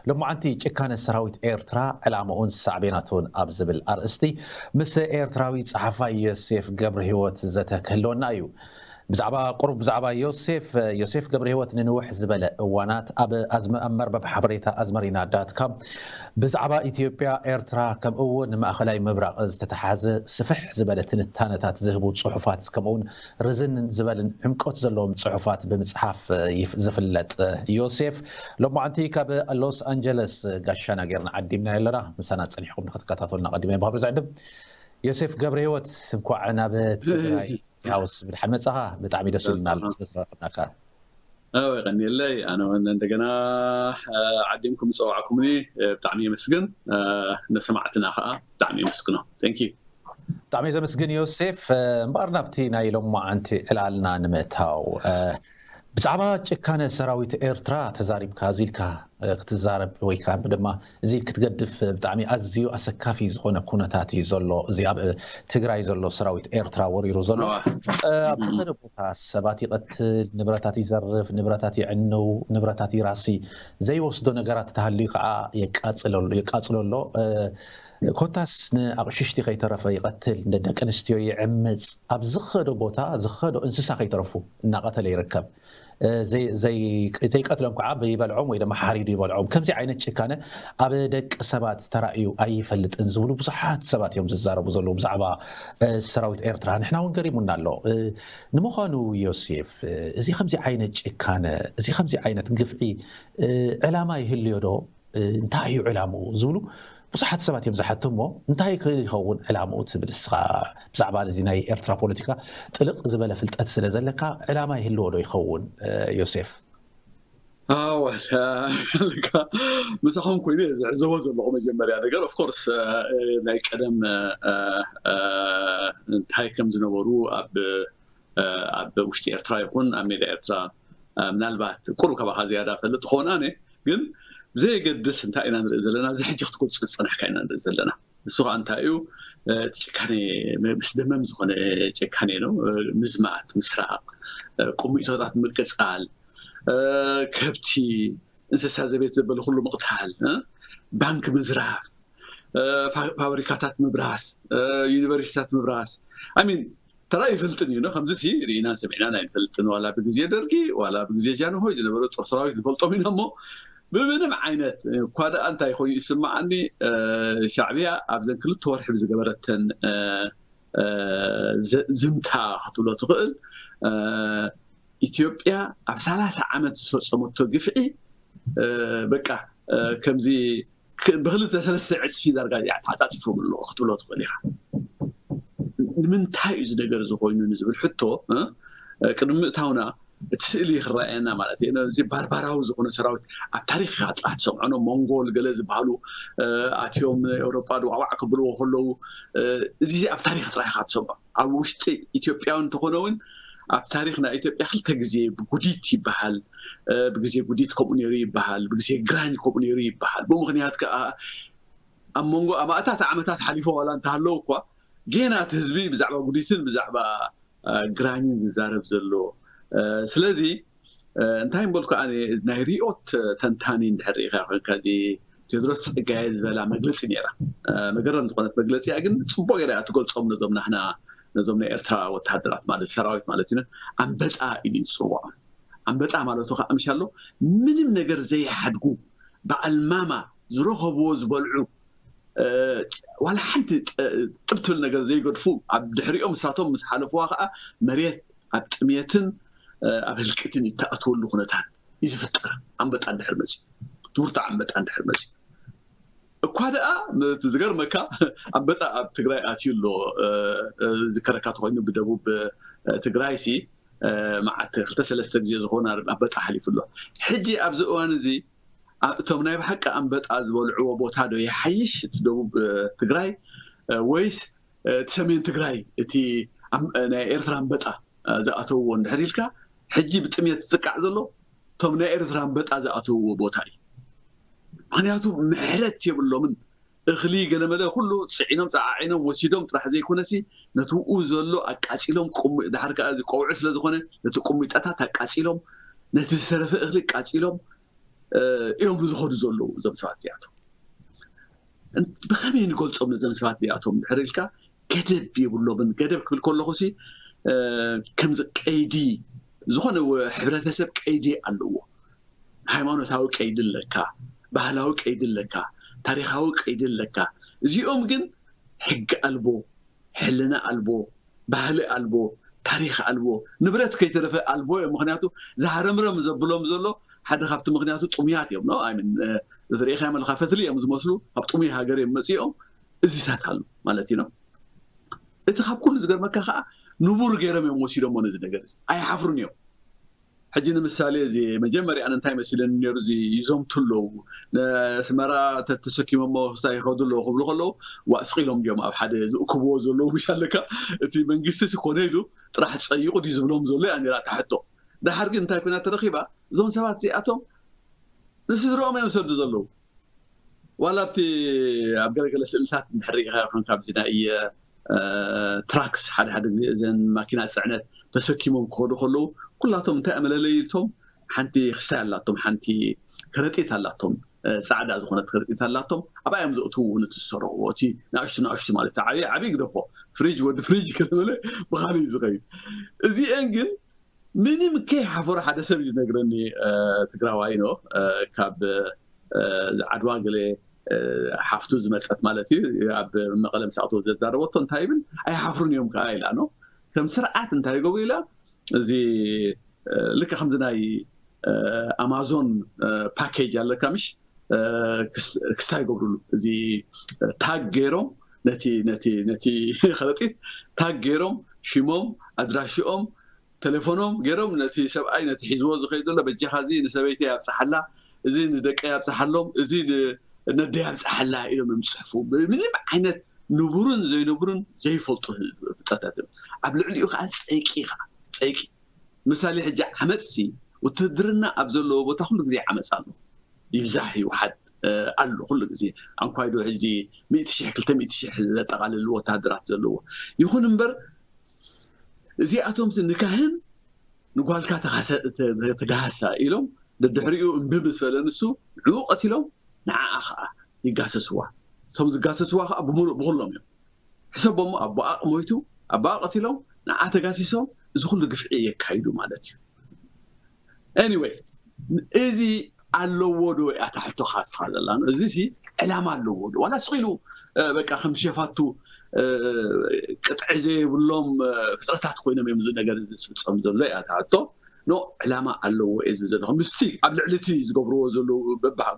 ሎማዓንቲ ጭካነ ሰራዊት ኤርትራ ዕላምኡን ሳዕቤናቱን ኣብ ዝብል ኣርእስቲ ምስ ኤርትራዊ ጸሓፋይ ዮሴፍ ገብረህይወት ዘተ ክህልወና እዩ። ብዛዕባ ቁሩብ ብዛዕባ ዮሴፍ ዮሴፍ ገብረህይወት ንንውሕ ዝበለ እዋናት ኣብ ኣዝመ ኣብ መርበብ ሓበሬታ ኣዝመሪና ዳት ካም ብዛዕባ ኢትዮጵያ ኤርትራ ከምኡ እውን ማእኸላይ ምብራቕ ዝተተሓዘ ስፍሕ ዝበለ ትንታነታት ዝህቡ ጽሑፋት ከምኡ እውን ርዝን ዝበልን ዕምቆት ዘለዎም ጽሑፋት ብምጽሓፍ ዝፍለጥ ዮሴፍ ሎማዓንቲ ካብ ሎስ ኣንጀለስ ጋሻና ጌርና ዓዲምና ኣለና። ምሳና ጸኒሕኩም ንክትከታተሉና ቀዲመ ባህር ዘዕድም። ዮሴፍ ገብረህይወት እንኳዕ ናብ ትግራይ ሃውስ ብድሓን መጻኻ። ብጣዕሚ ደስ ኢሉና ኣሎ ስለ ዝረኸብናካ። ቀኒለይ ኣነ ወነ እንደገና ዓዲምኩም ዝፀዋዕኩምኒ ብጣዕሚ የመስግን። ንሰማዕትና ከዓ ብጣዕሚ የመስግኖ። Thank you። ብጣዕሚ ዘመስግን ዮሴፍ። እምበኣር ናብቲ ናይ ሎማዓንቲ ዕላልና ንምእታው፣ ብዛዕባ ጭካነ ሰራዊት ኤርትራ ተዛሪብካ፣ እዚ ኢልካ ክትዛረብ ወይ ከዓ ድማ እዚ ክትገድፍ ብጣዕሚ ኣዝዩ ኣሰካፊ ዝኾነ ኩነታት እዩ ዘሎ። እዚ ኣብ ትግራይ ዘሎ ሰራዊት ኤርትራ ወሪሩ ዘሎ፣ ኣብ ዝኸደ ቦታ ሰባት ይቐትል፣ ንብረታት ይዘርፍ፣ ንብረታት ይዕንው፣ ንብረታት ይራሲ፣ ዘይወስዶ ነገራት ተሃልዩ ከዓ የቃፅሎ ኣሎ። ኮታስ ንኣቕሽሽቲ ከይተረፈ ይቐትል፣ ንደቂ ኣንስትዮ ይዕምፅ፣ ኣብ ዝኸዶ ቦታ ዝኸዶ እንስሳ ከይተረፉ እናቐተለ ይርከብ። ዘይቀትሎም ከዓ ይበልዖም ወይ ድማ ሓሪዱ ይበልዖም። ከምዚ ዓይነት ጭካነ ኣብ ደቂ ሰባት ተራእዩ ኣይፈልጥን ዝብሉ ብዙሓት ሰባት እዮም ዝዛረቡ ዘለዉ ብዛዕባ ሰራዊት ኤርትራ። ንሕና እውን ገሪሙና ኣሎ። ንምዃኑ ዮሴፍ፣ እዚ ከምዚ ዓይነት ጭካነ፣ እዚ ከምዚ ዓይነት ግፍዒ ዕላማ ይህልዮ ዶ? እንታይ እዩ ዕላምኡ ዝብሉ ብዙሓት ሰባት እዮም ዝሓቱ። እሞ እንታይ ይኸውን ዕላምኡ ትብል እስኻ? ብዛዕባ እዚ ናይ ኤርትራ ፖለቲካ ጥልቕ ዝበለ ፍልጠት ስለ ዘለካ ዕላማ ይህልዎ ዶ ይኸውን ዮሴፍ? ኣወ ምሳኹም ኮይኑ ዝዕዘቦ ዘለኹ መጀመርያ ነገር ኦፍኮርስ ናይ ቀደም እንታይ ከም ዝነበሩ ኣብ ኣብ ውሽጢ ኤርትራ ይኹን ኣብ ሜዳ ኤርትራ ምናልባት ቁሩብ ካባኻ ዝያዳ ፈልጥ ክኾን ኣነ ግን ብዘየገድስ እንታይ ኢና ንርኢ ዘለና እዚ ሕጂ ክትገልፁ ዝፀናሕካ ኢና ንርኢ ዘለና። ንሱ ከዓ እንታይ እዩ? ጭካኔ ምስ ደመም ዝኾነ ጭካኔ ነው። ምዝማት፣ ምስራቅ፣ ቁሚቶታት ምቅፃል፣ ከብቲ፣ እንስሳ ዘቤት ዘበለ ኩሉ ምቕታል፣ ባንክ ምዝራፍ፣ ፋብሪካታት ምብራስ፣ ዩኒቨርሲቲታት ምብራስ። I mean ተራ ይፈልጥን እዩ። ከምዚ ሲ ርኢናን ሰሚዕናን ኣይንፈልጥን። ዋላ ብግዜ ደርጊ ዋላ ብግዜ ጃንሆይ ዝነበረ ጦር ሰራዊት ንፈልጦም ኢና እሞ ብምንም ዓይነት እኳ ደኣ እንታይ ኮይኑ ይስምዓኒ ሻዕብያ ኣብዘን ክልተ ወርሒ ብዝገበረተን ዝምታ ክትብሎ ትኽእል ኢትዮጵያ ኣብ ሰላሳ ዓመት ዝፈፀመቶ ግፍዒ በቃ ከምዚ ብክልተ ሰለስተ ዕፅፊ ዳርጋ ተዓፃፂፎም ኣለዎ ክትብሎ ትኽእል ኢኻ። ንምንታይ እዩ እዚ ነገር እዚ ኮይኑ ንዝብል ሕቶ ቅድሚ ምእታውና እቲ ስእሊ ክረኣየና ማለት እዩ። እዚ ባርባራዊ ዝኾነ ሰራዊት ኣብ ታሪክ ኢኻ ጥራሕ ትሰምዖ። ሞንጎል ገለ ዝበሃሉ ኣትዮም ኤውሮጳ ድዋዕዋዕ ከብልዎ ከለዉ እዚ ኣብ ታሪክ ጥራሕ ኢኻ ትሰምዖ። ኣብ ውሽጢ ኢትዮጵያዊ እንተኾነ እውን ኣብ ታሪክ ናይ ኢትዮጵያ ክልተ ግዜ ብጉዲት ይበሃል። ብግዜ ጉዲት ከምኡ ነይሩ ይበሃል፣ ብግዜ ግራኝ ከምኡ ነይሩ ይበሃል። ብኡ ምክንያት ከዓ ኣብ መንጎ ኣማእታት ዓመታት ሓሊፎ ዋላ እንተሃለዉ እኳ ጌና እቲ ህዝቢ ብዛዕባ ጉዲትን ብዛዕባ ግራኝን ዝዛረብ ዘሎ። ስለዚ እንታይ ምበልኩ ኣነ ናይ ሪኦት ተንታኒ እንድሕር ርኢኻ ኮይንካ እዚ ቴድሮስ ፀጋየ ዝበላ መግለፂ ነይራ። መገረም ዝኾነት መግለፂ እያ፣ ግን ፅቡቅ ገይራ እያ ትገልፆም ነዞም ናህና ነዞም ናይ ኤርትራ ወተሃደራት ማለት ሰራዊት ማለት እዩ። ኣንበጣ ኢሉ ዝፅውዖም ኣንበጣ ማለቱ ከዓ ምሻሎ ምንም ነገር ዘይሓድጉ በዓል ማማ ዝረኸብዎ ዝበልዑ ዋላ ሓንቲ ጥብ ትብል ነገር ዘይገድፉ ኣብ ድሕሪኦም እሳቶም ምስ ሓለፍዋ ከዓ መሬት ኣብ ጥሜትን ኣብ ህልቂትን ይተኣትወሉ ኩነታት እዩ ዝፍጠር። ኣንበጣ እንድሕር መፅዩ ትምህርቲ ኣንበጣ እንድሕር መፅዩ እኳ ደኣ ዝገርመካ ኣንበጣ ኣብ ትግራይ ኣትዩ ኣሎ። ዝከረካ ተኮይኑ ብደቡብ ትግራይ ሲ መዓት ክልተ ሰለስተ ግዜ ዝኾነ ኣንበጣ ሓሊፉ ኣሎ። ሕጂ ኣብዚ እዋን እዚ እቶም ናይ ብሓቂ ኣንበጣ ዝበልዕዎ ቦታ ዶ ይሓይሽ እቲ ደቡብ ትግራይ ወይስ እቲ ሰሜን ትግራይ እቲ ናይ ኤርትራ ኣንበጣ ዝኣተውዎ እንድሕር ኢልካ ሕጂ ብጥሜት ዝጥቃዕ ዘሎ እቶም ናይ ኤርትራ ኣንበጣ ዝኣተውዎ ቦታ እዩ። ምክንያቱ ምሕረት የብሎምን። እኽሊ ገለመለ ኩሉ ፅዒኖም ፀዓዒኖም ወሲዶም ጥራሕ ዘይኮነሲ ነቲ ውኡ ዘሎ ኣቃፂሎም ድሓር ከዓ እዚ ቆውዒ ስለዝኮነ ነቲ ቁሚጣታት ኣቃፂሎም ነቲ ዝተረፈ እኽሊ ኣቃፂሎም እዮም ዝኸዱ ዘለዉ እዞም ሰባት እዚኣቶም። ብኸመይ ንገልፆም ነዞም ሰባት እዚኣቶም ድሕር ኢልካ፣ ገደብ የብሎምን። ገደብ ክብል ከለኹ ሲ ከምዚ ቀይዲ፣ ዝኾነ ሕብረተሰብ ቀይዲ ኣለዎ። ሃይማኖታዊ ቀይዲ ኣለካ፣ ባህላዊ ቀይዲ ኣለካ፣ ታሪኻዊ ቀይዲ ኣለካ። እዚኦም ግን ሕጊ ኣልቦ፣ ሕልና ኣልቦ፣ ባህሊ ኣልቦ፣ ታሪኽ ኣልቦ፣ ንብረት ከይተረፈ ኣልቦ እዮም። ምክንያቱ ዝሃረምረም ዘብሎም ዘሎ ሓደ ካብቲ ምክንያቱ ጥሙያት እዮም። ሪኢኻዮም ኣለካ፣ ፈትሊ እዮም ዝመስሉ፣ ካብ ጥሙይ ሃገር እዮም መፂኦም። እዚታት ኣሎ ማለት እዩ። እቲ ካብ ኩሉ ዝገርመካ ከዓ ንቡር ገይሮም እዮም ወሲዶሞ ነዚ ነገር እዚ። ኣይሓፍሩን እዮም። ሕጂ ንምሳሌ እዚ መጀመርያ እንታይ መሲለኒ ነይሩ፣ እዚ ይዘምቱ ኣለዉ፣ ነስመራ ተተሰኪሞሞ ክስታይ ይኸዱ ኣለዉ ክብሉ ከለዉ፣ ዋእ ስቕ ኢሎም ድዮም ኣብ ሓደ ዝእክብዎ ዘለዉ? ምሽ ኣለካ፣ እቲ መንግስቲ ሲ ኮነ ኢሉ ጥራሕ ፀይቑ ድዩ ዝብሎም ዘሎ እያ ነይራ እታ ሕቶ። ደሓር ግን እንታይ ኮይና ተረኺባ? እዞም ሰባት እዚኣቶም ንስድረኦም እዮም ዝሰዱ ዘለዉ። ዋላ ኣብቲ ኣብ ገለገለ ስእልታት እንድሕር ርኢኻ ይኹን ካብዚ ናይ ትራክስ ሓደ ሓደ ግዜ እዘን ማኪና ፅዕነት ተሰኪሞም ክኸዱ ከለዉ ኩላቶም እንታይ መለለይቶም ሓንቲ ክስታይ ኣላቶም፣ ሓንቲ ከረጢት ኣላቶም፣ ፃዕዳ ዝኾነት ከረጢት ኣላቶም። ኣብኣ እዮም ዘእትዉ ነቲ ዝሰረቕዎ፣ እቲ ንኣሽቱ ንኣሽቱ ማለት እዩ። ዓብዪ ዓብዪ ግደፎ፣ ፍሪጅ ወዲ ፍሪጅ ከተበለ ብኻሊእ እዩ ዝኸይድ። እዚአን ግን ምንም ከይሓፈሩ ሓደ ሰብ እዩ ዝነግረኒ፣ ትግራዋይ ነው፣ ካብ ዓድዋ ገለ ሓፍቱ ዝመፀት ማለት እዩ። ኣብ መቐለ ምስ ኣተወ ዘዛረበቶ እንታይ ይብል፣ ኣይሓፍሩን እዮም ከዓ ኢላ ነው። ከም ስርዓት እንታይ ይገብሩ ኢላ፣ እዚ ልክ ከምዚ ናይ ኣማዞን ፓኬጅ ኣለካ ምሽ፣ ክስታይ ይገብሩሉ፣ እዚ ታግ ገይሮም ነቲ ነቲ ነቲ ከረጢት ታግ ገይሮም ሽሞም፣ ኣድራሽኦም፣ ቴሌፎኖም ገይሮም ነቲ ሰብኣይ፣ ነቲ ሒዝዎ ዝኸይድ ዘሎ፣ በጃኻ እዚ ንሰበይቲ ያብፅሓላ፣ እዚ ንደቀ ያብፅሓሎም፣ እዚ ነደ ያብፅሓላ ኢሎም እዮም ዝፅሕፉ። ብምንም ዓይነት ንቡርን ዘይንቡርን ዘይፈልጡ ፍጥረታት እዮም። ኣብ ልዕሊኡ ከዓ ፀይቂ ከዓ ፀይቂ። ምሳሌ ሕጂ ዓመፅሲ፣ ውትህድርና ኣብ ዘለዎ ቦታ ኩሉ ግዜ ዓመፅ ኣሎ፣ ይብዛሕ ይውሓድ ኣሎ ኩሉ ግዜ። ኣንኳይዶ ሕዚ ሚእቲ ሽሕ ክልተ ሚእቲ ሽሕ ዘጠቓልል ወታሃደራት ዘለዎ። ይኹን እምበር እዚኣቶም ንካህን ንጓልካ ተጋሃሳ ኢሎም ደድሕሪኡ እምቢ ምስ በለ ንሱ ንዕኡ ቀቲሎም ንዓኣ ከዓ ይጋሰስዋ። እቶም ዝጋሰስዋ ከዓ ብምሉእ ብኩሎም እዮም። ሕሰቦሞ ኣቦኣ ሞይቱ፣ ኣቦኣ ቀቲሎም፣ ንዓ ተጋሲሶም፣ እዚ ኩሉ ግፍዒ የካይዱ ማለት እዩ። Anyway፣ እዚ ኣለዎ ዶ እያ እታ ሕቶ ካስኻ ዘላ? እዚ ሲ ዕላማ ኣለዎ ዶ? ዋላ ስቕ ኢሉ በቃ ከም ሸፋቱ ቅጥዒ ዘይብሎም ፍጥረታት ኮይኖም እዮም እዚ ነገር እዚ ዝፍፀም ዘሎ እያ እታ ሕቶ። ኖ፣ ዕላማ ኣለዎ እየ ዝብል ዘለኹ። ምስቲ ኣብ ልዕሊ እቲ ዝገብርዎ ዘለዉ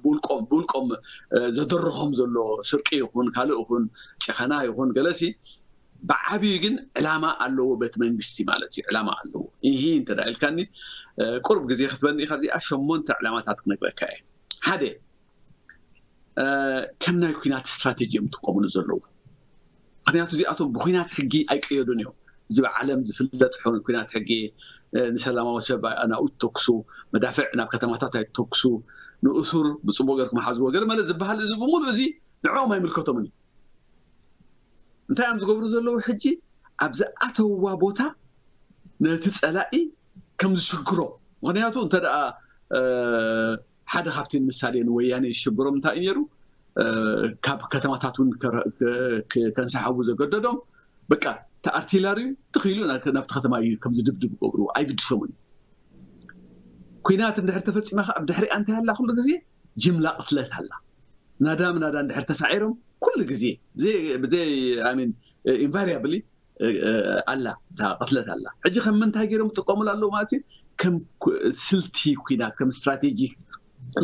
ብውልቆም ብውልቆም ዘደርኾም ዘሎ ስርቂ ይኹን ካልእ ይኹን ጨኸና ይኹን ገለሲ ብዓብዩ ግን ዕላማ ኣለዎ በቲ መንግስቲ ማለት እዩ። ዕላማ ኣለዎ። ይሂ እንተ ኢልካኒ ቁርብ ግዜ ክትበኒ ካብዚኣ ሸሞንተ ዕላማታት ክነግረካ እየ። ሓደ ከም ናይ ኩናት ስትራቴጂ እዮም ትጥቀምሉ ዘለዉ። ምክንያቱ እዚኣቶም ብኩናት ሕጊ ኣይቀየዱን እዮም። እዚ ብዓለም ዝፍለጥ ኩናት ሕጊ ንሰላማዊ ሰብ ናብኡ ትተኩሱ፣ መዳፍዕ ናብ ከተማታት ኣይትተኩሱ፣ ንእሱር ብፅቡቅ ገርኩም ሓዝዎ ገለ መለ ዝበሃል እዚ ብምሉእ እዚ ንዕኦም ኣይምልከቶምን እዩ። እንታይ እዮም ዝገብሩ ዘለዉ ሕጂ? ኣብ ዝኣተውዋ ቦታ ነቲ ፀላኢ ከም ዝሽግሮ፣ ምክንያቱ እንተ ደኣ ሓደ ካብቲ ምሳሌ ንወያኔ ዝሽግሮም እንታይ እዩ ነይሩ? ካብ ከተማታት እውን ከንሰሓቡ ዘገደዶም በቃ እቲ ኣርቲላሪ ትኽኢሉ ናብቲ ከተማ እዩ ከም ዝድብድብ ገብርዎ፣ ኣይግድሾምን እዩ። ኩናት እንድሕር ተፈፂማ ከዓ ኣብ ድሕሪኣ እንታይ ኣላ? ኩሉ ግዜ ጅምላ ቅትለት ኣላ። ናዳ ምናዳ እንድሕር ተሳዒሮም ኩሉ ግዜ ብዘይ ኢንቫሪያብሊ ኣላ፣ እታ ቅትለት ኣላ። ሕጂ ከም ምንታይ ገይሮም ይጥቀሙሉ ኣለዉ ማለት እዩ? ከም ስልቲ ኩናት፣ ከም ስትራቴጂ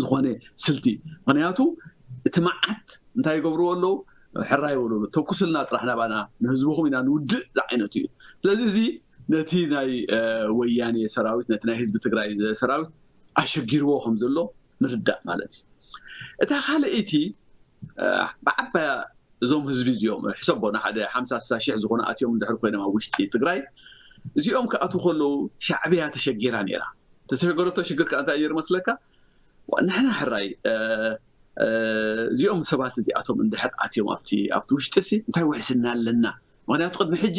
ዝኾነ ስልቲ። ምክንያቱ እቲ መዓት እንታይ ይገብርዎ ኣለዉ? ሕራይ ይበሉ፣ ተኩስልና ጥራሕ ናባና፣ ንህዝብኹም ኢና ንውድእ ዝዓይነቱ እዩ። ስለዚ እዚ ነቲ ናይ ወያኔ ሰራዊት፣ ነቲ ናይ ህዝቢ ትግራይ ሰራዊት ኣሸጊርዎ ከም ዘሎ ንርዳእ ማለት እዩ። እታ ካልኣይቲ ብዓባያ እዞም ህዝቢ እዚኦም ሕሰቦ ንሓደ ሓምሳ ስሳ ሽሕ ዝኾኑ ኣትዮም እንድሕር ኮይኖም ኣብ ውሽጢ ትግራይ እዚኦም ክኣትዉ ከለዉ ሻዕብያ ተሸጊራ ነይራ። ተሸገረቶ ሽግር ከዓ እንታይ እዩ መስለካ? ንሕና ሕራይ እዚኦም ሰባት እዚኣቶም እንድሕር ኣትዮም ኣብቲ ኣብቲ ውሽጢ ሲ እንታይ ውሕስና ኣለና? ምክንያቱ ቅድሚ ሕጂ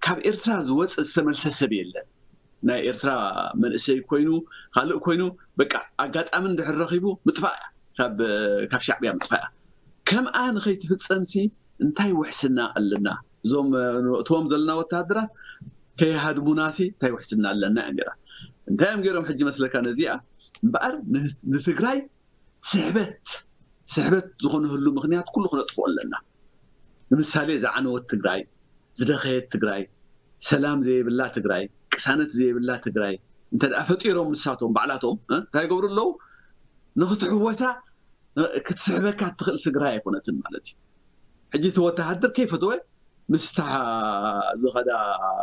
ካብ ኤርትራ ዝወፀ ዝተመልሰ ሰብ የለን። ናይ ኤርትራ መንእሰይ ኮይኑ ካልእ ኮይኑ በቃ ኣጋጣሚ እንድሕር ረኺቡ ምጥፋእ እያ፣ ካብ ሻዕብያ ምጥፋእ እያ። ከምኣ ንኸይትፍጸምሲ እንታይ ውሕስና ኣለና? እዞም እትዎም ዘለና ወተሃደራት ከይሃድሙናሲ እንታይ ውሕስና ኣለና እያ ነራ። እንታይ እዮም ገይሮም ሕጂ መስለካ ነዚኣ? እምበኣር ንትግራይ ስሕበት ስሕበት ዝኾነህሉ ምኽንያት ኩሉ ክነጥፍኦ ኣለና። ንምሳሌ ዝዓነወት ትግራይ፣ ዝደኸየት ትግራይ፣ ሰላም ዘይብላ ትግራይ፣ ቅሳነት ዘይብላ ትግራይ እንተ ደኣ ፈጢሮም ንሳቶም ባዕላቶም እንታይ ይገብሩ ኣለዉ? ንኽትሕወሳ ክትስሕበካ እትኽእል ትግራይ ኣይኮነትን ማለት እዩ። ሕጂ እቲ ወተሃደር ከይፈተወ ምስታ ዝኸዳ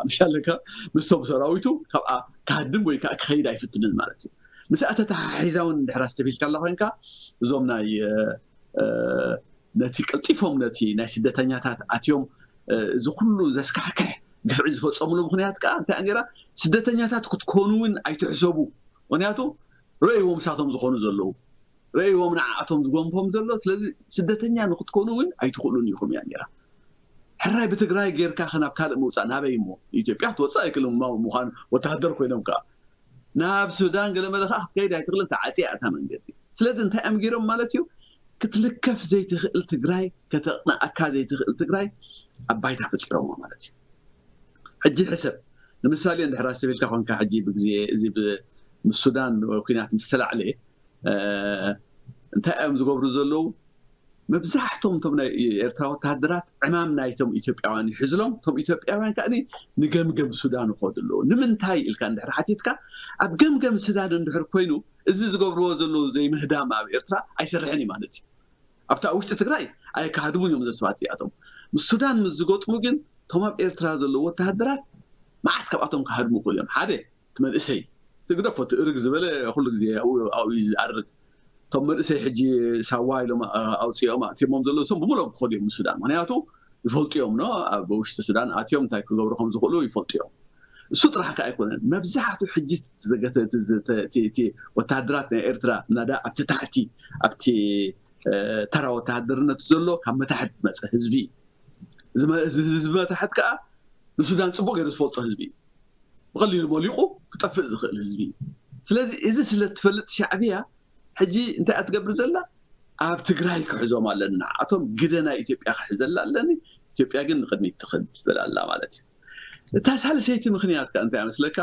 ምሻለካ ምስቶም ሰራዊቱ ካብኣ ክሃድም ወይ ከዓ ክኸይድ ኣይፍትንን ማለት እዩ። ምስኣ ተተሓሒዛ እውን እንድሕር ኣስተብሂልካ ኣላ ኮይንካ እዞም ናይ ነቲ ቀልጢፎም ነቲ ናይ ስደተኛታት ኣትዮም እዚ ኩሉ ዘስካሕክሕ ግፍዒ ዝፈፀሙሉ ምክንያት ከዓ እንታይ ነራ ስደተኛታት ክትኮኑ እውን ኣይትሕሰቡ። ምክንያቱ ረእይዎም ሳቶም ዝኾኑ ዘለዉ ረእይዎም ንዓኣቶም ዝጎንፎም ዘሎ ስለዚ ስደተኛ ንክትኮኑ እውን ኣይትኽእሉን ኢኹም እያ ነራ። ሕራይ ብትግራይ ጌርካ ከናብ ካልእ ምውፃእ ናበይ እሞ ኢትዮጵያ ክትወፅእ ኣይክእልን ምዃኑ ወተሃደር ኮይኖም ከዓ ናብ ሱዳን ገለመለ ከዓ ክትከይድ ኣይትኽእልን ተዓፅያ እታ መንገዲ። ስለዚ እንታይ እዮም ገይሮም ማለት እዩ? ክትልከፍ ዘይትኽእል ትግራይ ከተቕንኣካ ዘይትኽእል ትግራይ ኣብ ባይታ ፈጢሮሞ ማለት እዩ። ሕጂ ሕሰብ ንምሳሌ እንድሕር ኣስተብሂልካ ኮንካ ሕጂ ብግዜ እዚ ምስ ሱዳን ኩናት ምስ ተላዕለ እንታይ እዮም ዝገብሩ ዘለዉ? መብዛሕቶም እቶም ናይ ኤርትራ ወተሃደራት ዕማም ናይቶም ኢትዮጵያውያን ይሕዝሎም። እቶም ኢትዮጵያውያን ከዓ ንገምገም ሱዳን ይኸዱ ኣለዉ። ንምንታይ ኢልካ እንድሕር ሓቲትካ ኣብ ገምገም ሱዳን እንድሕር ኮይኑ እዚ ዝገብርዎ ዘለዉ ዘይምህዳም ኣብ ኤርትራ ኣይሰርሕን እዩ ማለት እዩ። ኣብታ ውሽጢ ትግራይ ኣይካሃድሙን እዮም ዘስባት እዚኣቶም። ምስ ሱዳን ምስ ዝገጥሙ ግን እቶም ኣብ ኤርትራ ዘለዉ ወተሃደራት መዓት ካብኣቶም ክሃድሙ ይኽእሉ እዮም። ሓደ እቲ መንእሰይ ትግደፎ እቲ እርግ ዝበለ ኩሉ ግዜ ኣብኡ እዩ ዝኣርግ። እቶም መንእሰይ ሕጂ ሳዋ ኢሎም ኣውፅኦም ኣእትዮሞም ዘለዉ እሶም ብምሎም ክኸዱ እዮም ንሱዳን ምክንያቱ ይፈልጡ እዮም ኖ ኣብ ውሽጢ ሱዳን ኣትዮም እንታይ ክገብሩ ከም ዝኽእሉ ይፈልጡ እዮም። እሱ ጥራሕ ከዓ ኣይኮነን መብዛሕቱ ሕጂ ወታደራት ናይ ኤርትራ ናዳ ኣብቲ ታሕቲ ኣብቲ ተራ ወተሃደርነት ዘሎ ካብ መታሕት ዝመፀ ህዝቢ እዚ ህዝቢ መታሕት ከዓ ንሱዳን ፅቡቅ ገይሩ ዝፈልጦ ህዝቢ እዩ። ብቐሊሉ መሊቑ ክጠፍእ ዝኽእል ህዝቢ እዩ። ስለዚ እዚ ስለ ትፈልጥ ሻዕብያ ሕጂ እንታይ እያ ትገብር ዘላ? ኣብ ትግራይ ክሕዞም ኣለኒ ንዓኣቶም ግደ ናይ ኢትዮጵያ ክሕዘላ ኣለኒ። ኢትዮጵያ ግን ንቕድሚት ትኽድ ትብል ኣላ ማለት እዩ። እታ ሳልሰይቲ ምኽንያት ከ እንታይ መስለካ?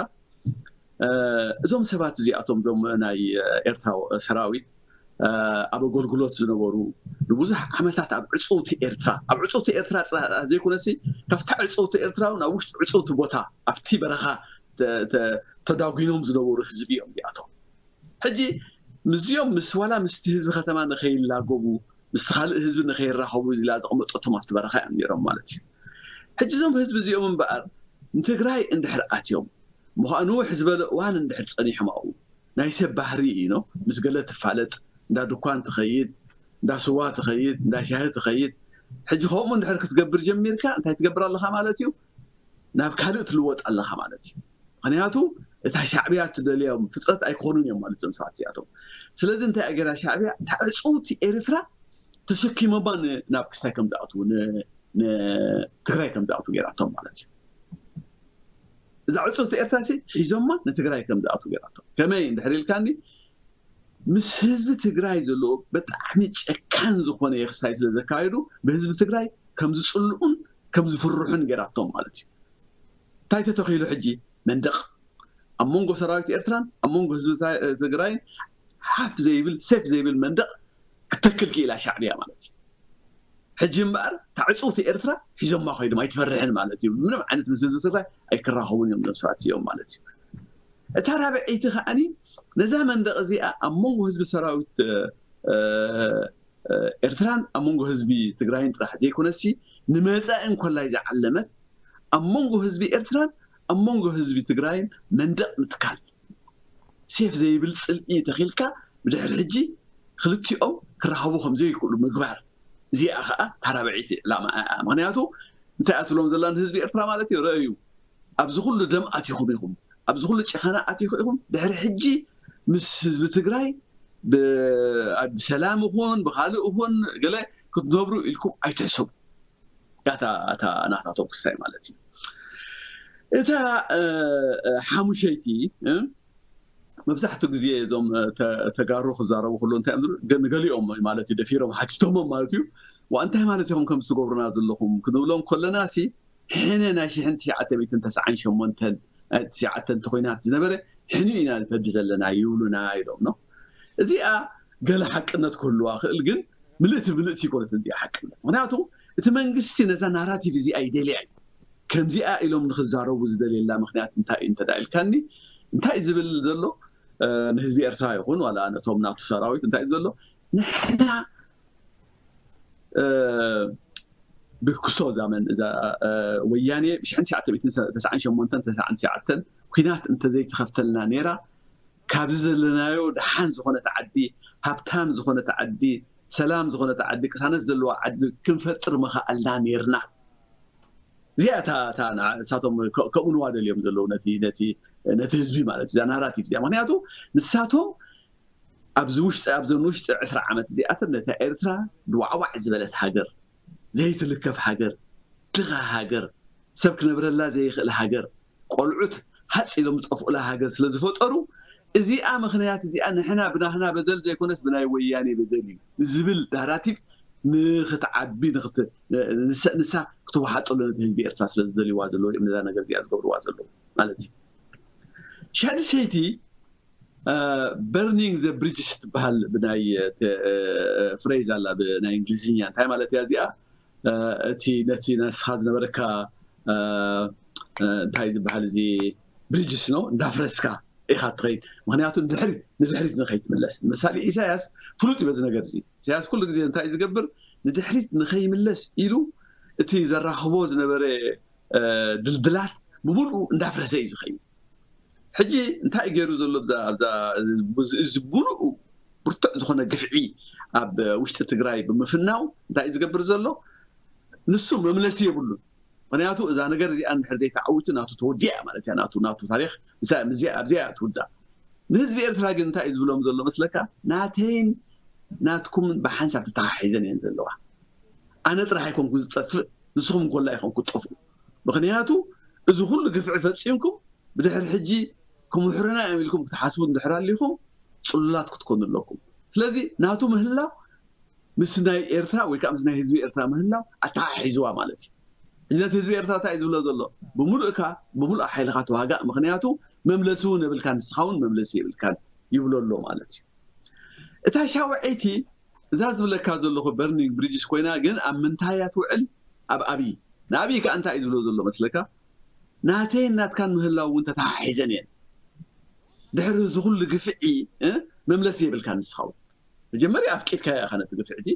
እዞም ሰባት እዚኣቶም ዞም ናይ ኤርትራ ሰራዊት ኣብ ኣገልግሎት ዝነበሩ ንብዙሕ ዓመታት ኣብ ዕፅውቲ ኤርትራ ኣብ ዕፅውቲ ኤርትራ ፅራይ ዘይኮነሲ ካብታ ዕፅውቲ ኤርትራ ናብ ውሽጢ ዕፅውቲ ቦታ ኣብቲ በረኻ ተዳጒኖም ዝነበሩ ህዝቢ እዮም እዚኣቶም። ሕጂ ምስዚኦም ምስ ዋላ ምስቲ ህዝቢ ከተማ ንኸይላገቡ ምስቲ ካልእ ህዝቢ ንኸይራኸቡ ኢላ ዘቕመጠቶም ኣብቲ በረኻ እዮም ነይሮም ማለት እዩ። ሕጂ እዞም ህዝቢ እዚኦም እምበኣር ንትግራይ እንድሕር ኣትዮም ምዃኑ ውሕ ዝበለ እዋን እንድሕር ፀኒሖም ኣብኡ ናይ ሰብ ባህሪ እዩ ኖ ምስ ገለ ትፋለጥ እንዳ ድኳን ትኸይድ እንዳ ስዋ ትኸይድ እንዳ ሻሂ ትኸይድ ሕጂ ከምኡ እንድሕር ክትገብር ጀሚርካ እንታይ ትገብር ኣለኻ ማለት እዩ ናብ ካልእ ትልወጥ ኣለኻ ማለት እዩ። ምክንያቱ እታ ሻዕብያ እትደልዮም ፍጥረት ኣይኮኑን እዮም ማለት እዮም ሰባት እዚኣቶም። ስለዚ እንታይ ኣገራ ሻዕብያ እታ ዕፅውቲ ኤርትራ ተሸኪሞማ ናብ ክስታይ ከም ዝኣትዉ ንትግራይ ከም ዝኣትዉ ገይራቶም ማለት እዩ። እዛ ዕፅውቲ ኤርትራ ሲ ሒዞማ ንትግራይ ከም ዝኣትዉ ገይራቶም። ከመይ እንድሕር ኢልካኒ ምስ ህዝቢ ትግራይ ዘለዎ ብጣዕሚ ጨካን ዝኾነ የክሳይ ስለ ዘካየዱ ብህዝቢ ትግራይ ከም ዝፅልኡን ከም ዝፍርሑን ገይራቶም ማለት እዩ። እንታይ ተተኺሉ ሕጂ መንደቕ ኣብ መንጎ ሰራዊት ኤርትራን ኣብ መንጎ ህዝቢ ትግራይን ሓፍ ዘይብል ሴፍ ዘይብል መንደቕ ክተክል ክኢላ ሻዕብያ ማለት እዩ። ሕጂ እምበኣር እታ ዕፅውቲ ኤርትራ ሒዞማ ኮይዶም ኣይትፈርሕን ማለት እዩ። ምንም ዓይነት ምስ ህዝቢ ትግራይ ኣይክራኸቡን እዮም ዞም ሰባት እዚኦም ማለት እዩ። እታ ራብዐይቲ ከዓኒ ነዛ መንደቕ እዚኣ ኣብ መንጎ ህዝቢ ሰራዊት ኤርትራን ኣብ መንጎ ህዝቢ ትግራይን ጥራሕ ዘይኮነሲ ንመፃኢ እንኮላይ ዝዓለመት ኣብ መንጎ ህዝቢ ኤርትራን ኣብ መንጎ ህዝቢ ትግራይን መንደቕ ምትካል ሴፍ ዘይብል ፅልኢ ተኺልካ ብድሕሪ ሕጂ ክልቲኦም ክራኸቡ ከም ዘይክእሉ ምግባር እዚኣ ከዓ ታራብዒቲ ዕላማ እያ። ምክንያቱ እንታይ እያ ትብሎም ዘላ ንህዝቢ ኤርትራ ማለት እዩ። ረእዩ ኣብዚ ኩሉ ደም ኣቲኹም ኢኹም፣ ኣብዚ ኩሉ ጨኸና ኣቲኹ ኢኹም፣ ድሕሪ ሕጂ ምስ ህዝቢ ትግራይ ብሰላም ይኹን ብካልእ ይኹን ገለ ክትነብሩ ኢልኩም ኣይትሕሰቡ። ያታ እታ ናታቶም ክስታይ ማለት እዩ። እታ ሓሙሸይቲ፣ መብዛሕትኡ ግዜ እዞም ተጋሩ ክዛረቡ ክሉ እንታይ እዮም ንገሊኦም ማለት እዩ ደፊሮም ሓቲቶሞም ማለት እዩ። ዋ እንታይ ማለት ኢኹም ከም ዝትገብሩና ዘለኹም ክንብሎም ከለና ሲ ሕነ ናይ ሽሕን ትሽዓተ ሚእትን ተስዓን ሸሞንተን ትሽዓተ እንተኮይናት ዝነበረ ሕኒ ኢና ንፈዲ ዘለና ይብሉና ኢሎም ነው። እዚኣ ገለ ሓቅነት ክህልዋ ክእል ግን ምልእቲ ምልእቲ ይኮነት እዚኣ ሓቅነት። ምክንያቱ እቲ መንግስቲ ነዛ ናራቲቭ እዚኣ ይደልያ እዩ። ከምዚኣ ኢሎም ንክዛረቡ ዝደልየላ ምክንያት እንታይ እዩ እንተ ኢልካኒ እንታይ ዝብል ዘሎ ንህዝቢ ኤርትራ ይኹን ዋላ ነቶም ናቱ ሰራዊት እንታይ ዘሎ ንሕና ብክሶ ዛመን እዛ ወያኔ ብ ሽሕን ትሽዓተ ሚእትን ተስዓን ሸሞንተን ተስዓን ትሽዓተን ኩናት እንተዘይተኸፍተልና ነይራ ካብዚ ዘለናዮ ደሓን ዝኾነት ዓዲ ሃብታም ዝኾነት ዓዲ ሰላም ዝኾነት ዓዲ ቅሳነት ዘለዋ ዓዲ ክንፈጥር ምኸኣልና ነይርና። እዚኣ እታ እሳቶም ከምኡንዋ ደልዮም ዘለዉ ነቲ ህዝቢ ማለት እዛ ናራቲቭ እዚኣ ምክንያቱ ንሳቶም ኣብዚ ውሽጢ ኣብዘን ውሽጢ ዕስራ ዓመት እዚኣተን ነታ ኤርትራ ድዋዕዋዕ ዝበለት ሃገር ዘይትልከፍ ሃገር ድኻ ሃገር ሰብ ክነብረላ ዘይኽእል ሃገር ቆልዑት ሃፅ ኢሎም ዝጠፍኡላ ሃገር ስለ ዝፈጠሩ እዚኣ ምክንያት እዚኣ ንሕና ብናህና በደል ዘይኮነስ ብናይ ወያኔ በደል እዩ ዝብል ናራቲቭ ንክትዓቢ ንሳ ክትወሓጠሉ ነቲ ህዝቢ ኤርትራ ስለ ዝደልይዋ ዘለዉ እዮም ነዛ ነገር እዚኣ ዝገብርዋ ዘለዉ ማለት እዩ። ሻድሰይቲ በርኒንግ ዘ ብሪጅስ ትበሃል ብናይ ፍሬዝ ኣላ ብናይ እንግሊዝኛ እንታይ ማለት እያ እዚኣ እቲ ነቲ ነስኻ ዝነበረካ እንታይ ዝበሃል እዚ ብሪጅስ ነው እንዳፍረስካ ኢኻ ትኸይድ ምክንያቱ ንድሕሪት ንድሕሪት ንኸይትምለስ ምሳሌ ኢሳያስ ፍሉጥ እዩ በዚ ነገር እዚ ኢሳያስ ኩሉ ግዜ እንታይ ዝገብር ንድሕሪት ንኸይምለስ ኢሉ እቲ ዘራኽቦ ዝነበረ ድልድላት ብሙሉኡ እንዳፍረሰ እዩ ዝኸይድ ሕጂ እንታይ ገይሩ ዘሎ እዚ ሙሉኡ ብርቱዕ ዝኾነ ግፍዒ ኣብ ውሽጢ ትግራይ ብምፍናው እንታይ ዝገብር ዘሎ ንሱ መምለሲ የብሉን ምክንያቱ እዛ ነገር እዚኣ እንድሕር ዘይተዓዊቱ ናቱ ተወዲኣ ማለት እያ ናቱ ናቱ ታሪክ ኣብዚኣ ትውዳእ ንህዝቢ ኤርትራ ግን እንታይ እዩ ዝብሎም ዘሎ መስለካ ናተይን ናትኩምን ብሓንሳብ ተተሓሒዘን እየን ዘለዋ ኣነ ጥራሕ ኣይኮንኩ ዝጠፍእ ንስኹም ጎላ ኢኹም ክትጠፍኡ ምክንያቱ እዚ ኩሉ ግፍዒ ፈፂምኩም ብድሕሪ ሕጂ ክምሕሩና እዮም ኢልኩም ክትሓስቡ እንድሕር ኣሊኹም ፅሉላት ክትኮኑ ኣለኩም ስለዚ ናቱ ምህላው ምስ ናይ ኤርትራ ወይ ከዓ ምስ ናይ ህዝቢ ኤርትራ ምህላው ኣተሓሒዝዋ ማለት እዩ ሕጂ ነቲ ህዝቢ ኤርትራ እንታይ እዩ ዝብሎ ዘሎ ብምሉእካ ብምሉእ ሓይልካ ተዋጋእ ምክንያቱ መምለሲ እውን የብልካን ንስኻ እውን መምለሲ የብልካን ይብሎ ኣሎ ማለት እዩ እታ ሻውዐይቲ እዛ ዝብለካ ዘለኹ በርኒንግ ብሪጅስ ኮይና ግን ኣብ ምንታይ እያ ትውዕል ኣብ ኣብይ ንኣብይ ከዓ እንታይ እዩ ዝብሎ ዘሎ መስለካ ናተይን ናትካን ምህላው እውን ተተሓሒዘን እየን ድሕሪ እዚ ኩሉ ግፍዒ መምለሲ የብልካ ንስኻው መጀመርያ ኣፍቂድካያ ኢኻ ነቲ ግፍዕቲ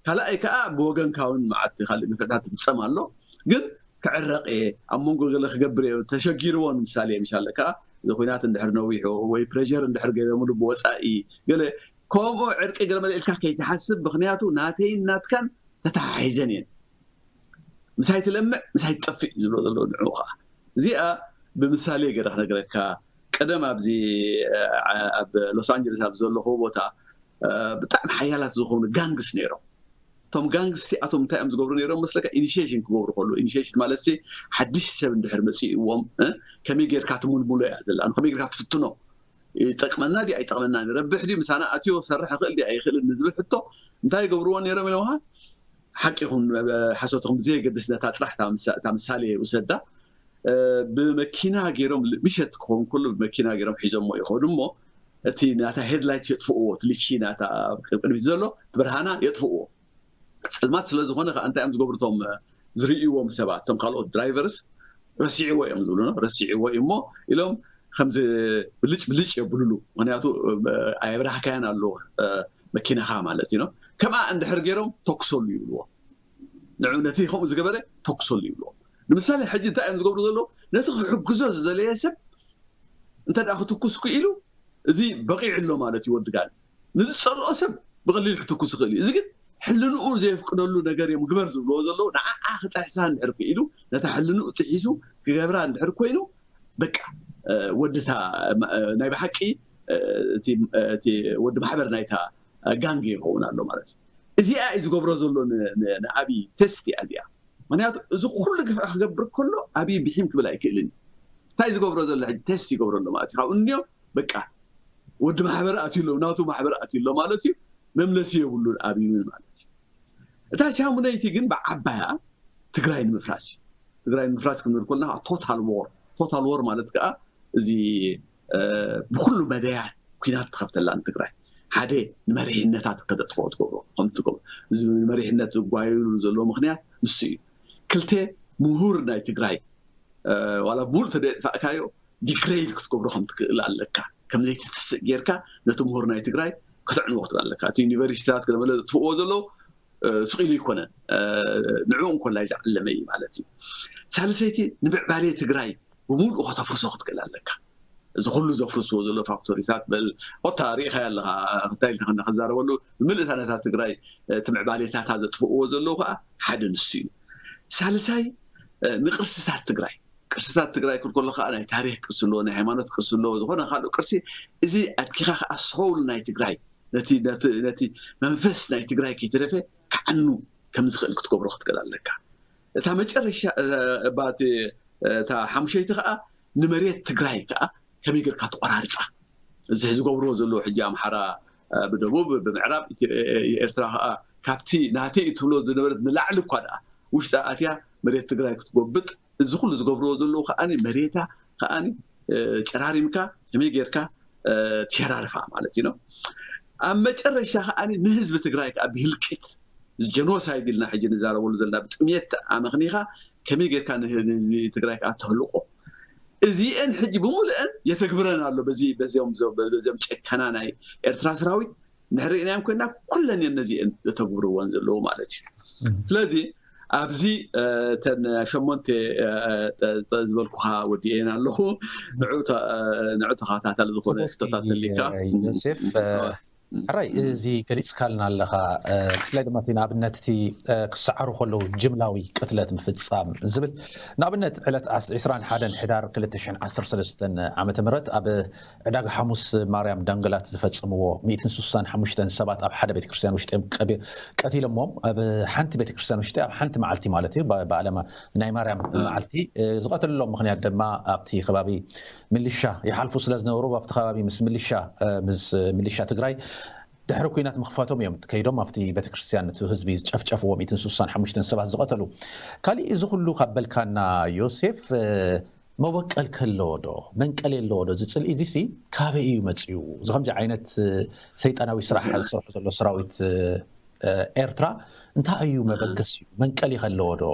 ካልኣይ ከዓ ብወገንካ እውን መዓት ካልእ ግፍዕታት ትፍፀም ኣሎ ግን ክዕረቕ እየ ኣብ መንጎ ገለ ክገብር እየ ተሸጊርዎ ንምሳሌ ምሻለ ከዓ እዚ ኩናት እንድሕር ነዊሑ ወይ ፕሬር እንድሕር ገይሮምሉ ብወፃኢ ገለ ከምኡ ዕርቂ ገለ መለ ኢልካ ከይትሓስብ ምክንያቱ ናተይን ናትካን ተተሓሒዘን እየን ምሳይ ትለምዕ ምሳይ ትጠፍእ ዝብሎ ዘለዉ ንዕኡ ከዓ እዚኣ ብምሳሌ ገይረ ክነግረካ ቀደም ኣብዚ ኣብ ሎስ ኣንጀለስ ኣብ ዘለኹ ቦታ ብጣዕሚ ሓያላት ዝኾኑ ጋንግስ ነይሮም እቶም ጋንግስ እቲኣቶም እንታይ እዮም ዝገብሩ ነይሮም መስለካ ኢኒሽሽን ክገብሩ ከሉ ኢኒሽሽን ማለት ሓድሽ ሰብ እንድሕር መፅእዎም ከመይ ጌርካ ትሙልሙሎ እያ ዘላ ከመይ ጌርካ ትፍትኖ ይጠቅመና ዲ ኣይጠቅመና ረብሕ ዲ ምሳና ኣትዮ ሰርሕ ክእል ዲ ኣይክእልን ንዝብል ሕቶ እንታይ ይገብርዎ ነይሮም ኢሎም ሓቂ ይኹን ሓሶት ይኹን ብዘየገድስ ነታ ጥራሕ እታ ምሳሌ ውሰዳ ብመኪና ገይሮም ምሸት ክኸውን ከሎ ብመኪና ገይሮም ሒዞሞ ይኸዱ እሞ እቲ ናታ ሄድላይት የጥፍእዎ እቲ ልቺ ናታ ቅድሚት ዘሎ እቲ ብርሃና የጥፍእዎ ፅልማት ስለ ዝኾነ ከዓ እንታይ እዮም ዝገብሩ እቶም ዝርእይዎም ሰባት እቶም ካልኦት ድራይቨርስ ረሲዕዎ እዮም ዝብሉ ረሲዕዎ እዩ እሞ ኢሎም ከምዚ ብልጭ ብልጭ የብሉሉ ምክንያቱ ኣየብራህካያን ኣለዎ መኪናኻ ማለት እዩ ከምኣ እንድሕር ገይሮም ተኩሰሉ ይብልዎ ንዑ ነቲ ከምኡ ዝገበረ ተኩሰሉ ይብልዎ ንምሳሌ ሕጂ እንታይ እዮም ዝገብሩ ዘለዉ ነቲ ክሕግዞ ዝደለየ ሰብ እንተ ክትኩስ ክኢሉ እዚ በቂዑ ኣሎ ማለት እዩ ወዲ ጋል ንዝፀልኦ ሰብ ብቐሊል ክትኩስ ይኽእል እዩ እዚ ግን ሕልንኡ ዘየፍቅደሉ ነገር እዮም ግበር ዝብልዎ ዘለዉ ንዓዓ ክጥሕሳ እንድሕር ክኢሉ ነታ ሕልንኡ ጥሒሱ ክገብራ እንድሕር ኮይኑ በቃ ወድታ ናይ ብሓቂ እቲ ወዲ ማሕበር ናይታ ጋንግ ይኸውን ኣሎ ማለት እዩ እዚኣ እዩ ዝገብሮ ዘሎ ንኣብይ ቴስት እያ እዚኣ ምክንያቱ እዚ ኩሉ ግፍዒ ክገብር ከሎ ኣብይ ብሒም ክብል ኣይክእልን እንታይ ዝገብሮ ዘሎ ሕጂ? ቴስት ይገብሮ ኣሎ ማለት እዩ። ካብኡ እንዲኦም በቃ ወዲ ማሕበር ኣትዩ ኣሎ፣ ናቱ ማሕበር ኣትዩ ኣሎ ማለት እዩ። መምለሲ የብሉን ኣብዩን ማለት እዩ። እታ ሻሙነይቲ ግን ብዓባያ ትግራይ ንምፍራስ እዩ። ትግራይ ንምፍራስ ክንብል ከለና ቶታል ዎር፣ ቶታል ዎር ማለት ከዓ እዚ ብኩሉ መደያት ኩናት ትኸፍተላ ንትግራይ። ሓደ ንመሪሕነታት ከተጥፍኦ ትገብሮ ከም ትገብሮ፣ እዚ ንመሪሕነት ዝጓየሉ ዘሎ ምክንያት ንሱ እዩ። ክልተ ምሁር ናይ ትግራይ ዋላ ብሙሉእ ተደጥፋእካዮ ዲግሬድ ክትገብሮ ከም ትክእል ኣለካ። ከም ዘይትትስእ ጌርካ ነቲ ምሁር ናይ ትግራይ ክትዕንዎ ክትብል ኣለካ። እቲ ዩኒቨርሲቲታት ገለመለ ዘጥፍእዎ ዘለዉ ስቕ ኢሉ ኣይኮነን፣ ንዕኡ እንኮላይ ዝዓለመ እዩ ማለት እዩ። ሳልሰይቲ ንምዕባሌ ትግራይ ብሙሉእ ከተፍርሶ ክትክእል ኣለካ። እዚ ኩሉ ዘፍርስዎ ዘሎ ፋክቶሪታት በል ኮታ ርኢኻዮ ኣለኻ። እንታይ ኢልካ ክንዳ ክዛረበሉ ብምልእታ ነታ ትግራይ እቲ ምዕባሌታታ ዘጥፍእዎ ዘለዉ ከዓ ሓደ ንሱ እዩ። ሳልሳይ ንቅርስታት ትግራይ ቅርስታት ትግራይ ክብል ከሎ ከዓ ናይ ታሪክ ቅርሲ ኣለዎ፣ ናይ ሃይማኖት ቅርሲ ኣለዎ፣ ዝኾነ ካልእ ቅርሲ። እዚ ኣድኪኻ ከዓ ሶል ናይ ትግራይ ነቲ ነቲ ነቲ መንፈስ ናይ ትግራይ ከይተረፈ ክዓኑ ከም ዝኽእል ክትገብሮ ክትክእል ኣለካ። እታ መጨረሻ እባቲ እታ ሓሙሸይቲ ከዓ ንመሬት ትግራይ ከዓ ከመይ ጌርካ ትቆራርፃ። እዚ ዝገብርዎ ዘለዉ ሕጂ ኣምሓራ ብደቡብ ብምዕራብ ኤርትራ ከዓ ካብቲ ናተይ እዩ ትብሎ ዝነበረት ንላዕሊ እኳ ደኣ ውሽጢ ኣትያ መሬት ትግራይ ክትጎብጥ እዚ ኩሉ ዝገብርዎ ዘለዉ ከዓኒ መሬታ ከዓኒ ጨራሪምካ ከመይ ጌርካ ትሸራርፋ ማለት እዩ። ኣብ መጨረሻ ከዓኒ ንህዝቢ ትግራይ ከዓ ብህልቂት ጀኖሳይድ ኢልና ሕጂ ንዛረበሉ ዘለና ብጥምየት ኣመኽኒኻ ከመይ ጌርካ ንህዝቢ ትግራይ ከዓ ተህልቆ። እዚአን ሕጂ ብምሉአን የተግብረን ኣሎ በዚ በዚኦም በዚኦም ጨካና ናይ ኤርትራ ሰራዊት እንድሕር ርኢናዮም ኮይና ኩለን እየን ነዚአን ዘተግብርወን ዘለዉ ማለት እዩ። ስለዚ ኣብዚ እተን ሸሞንተ ዝበልኩኻ ወዲኤን ኣለኹ። ንዑ ተኸታታሊ ዝኾነ ክተታተሊካ ዮሴፍ። ሕራይ እዚ ገሊፅካልና ኣለኻ። ብፍላይ ድማ እቲ ንኣብነት እቲ ክሰዓሩ ከለዉ ጅምላዊ ቅትለት ምፍፃም ዝብል ንኣብነት ዕለት ዕስራን ሓደን ሕዳር ክልተ ሽሕን ዓሰርተ ሰለስተን ዓመተ ምህረት ኣብ ዕዳጋ ሓሙስ ማርያም ዳንገላት ዝፈፀምዎ ሚእትን ስሳን ሓሙሽተን ሰባት ኣብ ሓደ ቤተክርስትያን ውሽጢ እዮም ቀቲሎሞም። ኣብ ሓንቲ ቤተክርስትያን ውሽጢ ኣብ ሓንቲ መዓልቲ ማለት እዩ ብኣለማ ናይ ማርያም መዓልቲ ዝቐተልሎም ምክንያት ድማ ኣብቲ ከባቢ ሚሊሻ ይሓልፉ ስለ ዝነበሩ ኣብቲ ከባቢ ምስ ሚሊሻ ምስ ሚሊሻ ትግራይ ድሕሪ ኩናት ምኽፋቶም እዮም ከይዶም ኣብቲ ቤተክርስትያን እቲ ህዝቢ ዝጨፍጨፍዎ ሚእትን ስሳን ሓሙሽተን ሰባት ዝቐተሉ። ካሊእ እዚ ኩሉ ካብ በልካና ዮሴፍ መበቀል ከለዎ ዶ መንቀል የለዎ ዶ? እዚ ፅልኢ እዚሲ ካበይ እዩ መፅኡ? እዚ ከምዚ ዓይነት ሰይጣናዊ ስራሕ ዝሰርሑ ዘሎ ሰራዊት ኤርትራ እንታይ እዩ መበገሲኡ? መንቀል ይኸለዎ ዶ?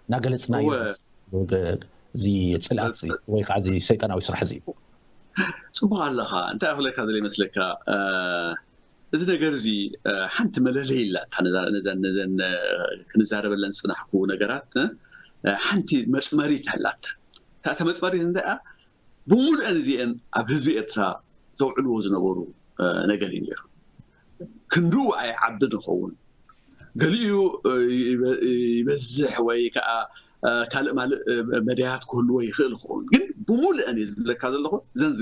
እናገለፅና እዩ እዚ ፅልኣት ወይ ከዓ እዚ ሰይጣናዊ ስራሕ እዚ። ፅቡቅ ኣለኻ። እንታይ ኣፍለካ ዘለ ይመስለካ? እዚ ነገር እዚ ሓንቲ መለለይ ኢላታ ነዘን ክንዛረበለን ዝፅናሕኩ ነገራት ሓንቲ መፅመሪት ኣላታ። እታ መፅመሪት እንታይ እያ? ብሙሉአን እዚአን ኣብ ህዝቢ ኤርትራ ዘውዕልዎ ዝነበሩ ነገር እዩ ነይሩ። ክንድኡ ኣይዓቢ ንኸውን፣ ገሊኡ ይበዝሕ ወይ ከዓ ካልእ ማልእ መዳያት ክህልዎ ይኽእል ይኸውን፣ ግን ብሙሉአን እየ ዝብለካ ዘለኹ እዘን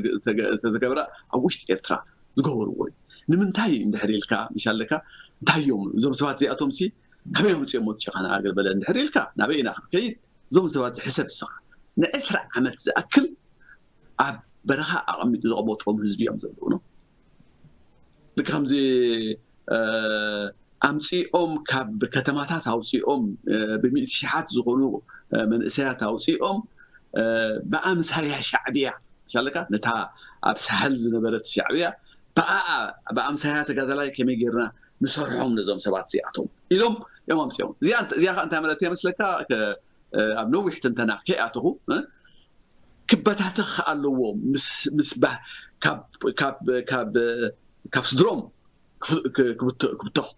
ዝተገብራ ኣብ ውሽጢ ኤርትራ ዝገበርዎ እዩ። ንምንታይ እንድሕር ኢልካ ምሽ ኣለካ እንታይ እዮም እዞም ሰባት እዚኣቶም ሲ ከመይ ኣምፅኦም ሞት ጨኻና ኣገር በለ እንድሕር ኢልካ ናበይ ኢና ክንከይድ? እዞም ሰባት ሕሰብ ስኻ ንዕስራ ዓመት ዝኣክል ኣብ በረኻ ኣቐሚጡ ዘቐመጦም ህዝቢ እዮም ዘለዉ ነው። ልክ ከምዚ ኣምፂኦም ካብ ከተማታት ኣውፂኦም ብሚእቲ ሽሓት ዝኾኑ መንእሰያት ኣውፂኦም ብኣምሳያ ሻዕብያ ሻለካ ነታ ኣብ ሳሕል ዝነበረት ሻዕብያ ብኣኣ ብኣምሳያ ተጋዳላይ ከመይ ጌርና ንሰርሖም ነዞም ሰባት እዚኣቶም ኢሎም እዮም ኣምፅኦም። እዚኣ እዚኣ ከዓ እንታይ ማለት እያ መስለካ? ኣብ ነዊሕ ትንተና ከይኣተኹ ክበታተኽ ኣለዎ ምስ ምስ ካብ ካብ ስድሮም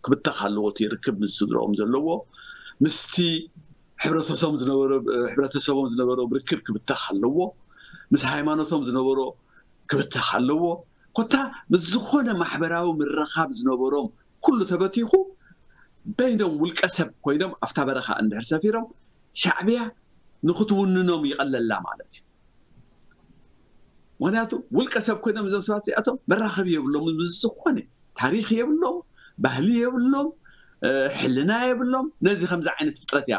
ክብተኽ ኣለዎ። እቲ ርክብ ምስ ስድሮኦም ዘለዎ ምስቲ ሕብረተሰቦም ዝነበሮ ሕብረተሰቦም ዝነበሮ ርክብ ክብተኽ ኣለዎ። ምስ ሃይማኖቶም ዝነበሮ ክብተኽ ኣለዎ። ኮታ ምስ ዝኾነ ማሕበራዊ ምርኻብ ዝነበሮም ኩሉ ተበቲኹ በይኖም ውልቀ ሰብ ኮይኖም ኣብታ በረኻ እንድሕር ሰፊሮም ሻዕብያ ንክትውንኖም ይቐለላ ማለት እዩ። ምክንያቱ ውልቀ ሰብ ኮይኖም እዞም ሰባት እዚኣቶም መራኸቢ የብሎም፣ ምስ ዝኾነ ታሪክ የብሎም፣ ባህሊ የብሎም፣ ሕልና የብሎም። ነዚ ከምዚ ዓይነት ፍጥረት እያ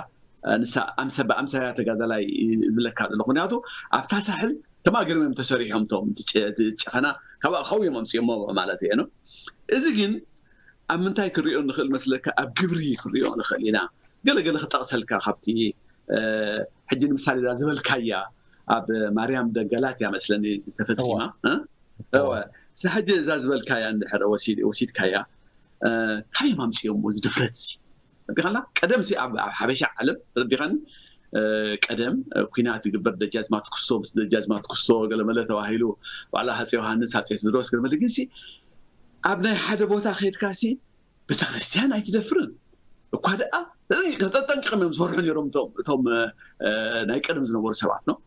ንሳ ኣምሰ ብኣምሳያ ተጋዳላይ ዝብለካ ዘሎ። ምክንያቱ ኣብታ ሳሕል ተማገርም እዮም ተሰሪሖም፣ እቶም ጨኸና ካብ ከውዮም ኣምፅኦሞ ማለት እየ ነው። እዚ ግን ኣብ ምንታይ ክንሪኦ ንኽእል መስለካ? ኣብ ግብሪ ክንሪኦ ንኽእል ኢና። ገለገለ ክጠቕሰልካ ካብቲ ሕጂ ንምሳሌ እዛ ዝበልካያ ኣብ ማርያም ደገላት እያ መስለኒ ዝተፈፂማ። እወ። እሳ ሕጂ እዛ ዝበልካያ እንድሕር ወሲድካያ፣ ካበይ ኣምፅኦሞ እዚ ድፍረት እዚ? ዲኻላ ቀደም ሲ ኣብ ሓበሻ ዓለም ተረዲኻኒ። ቀደም ኩናት ትግበር ደጃዝማት ክስቶ ምስ ደጃዝማት ክስቶ ገለመለ ተባሂሉ፣ ባዕላ ሃፀ ዮሃንስ፣ ሃፀ ቴድሮስ ገለመለ። ግን ሲ ኣብ ናይ ሓደ ቦታ ከድካ ሲ ቤተክርስትያን ኣይትደፍርን እኳ ደኣ። ተጠንቂቆም እዮም ዝፈርሑ ነይሮም እቶም ናይ ቀደም ዝነበሩ ሰባት ነው።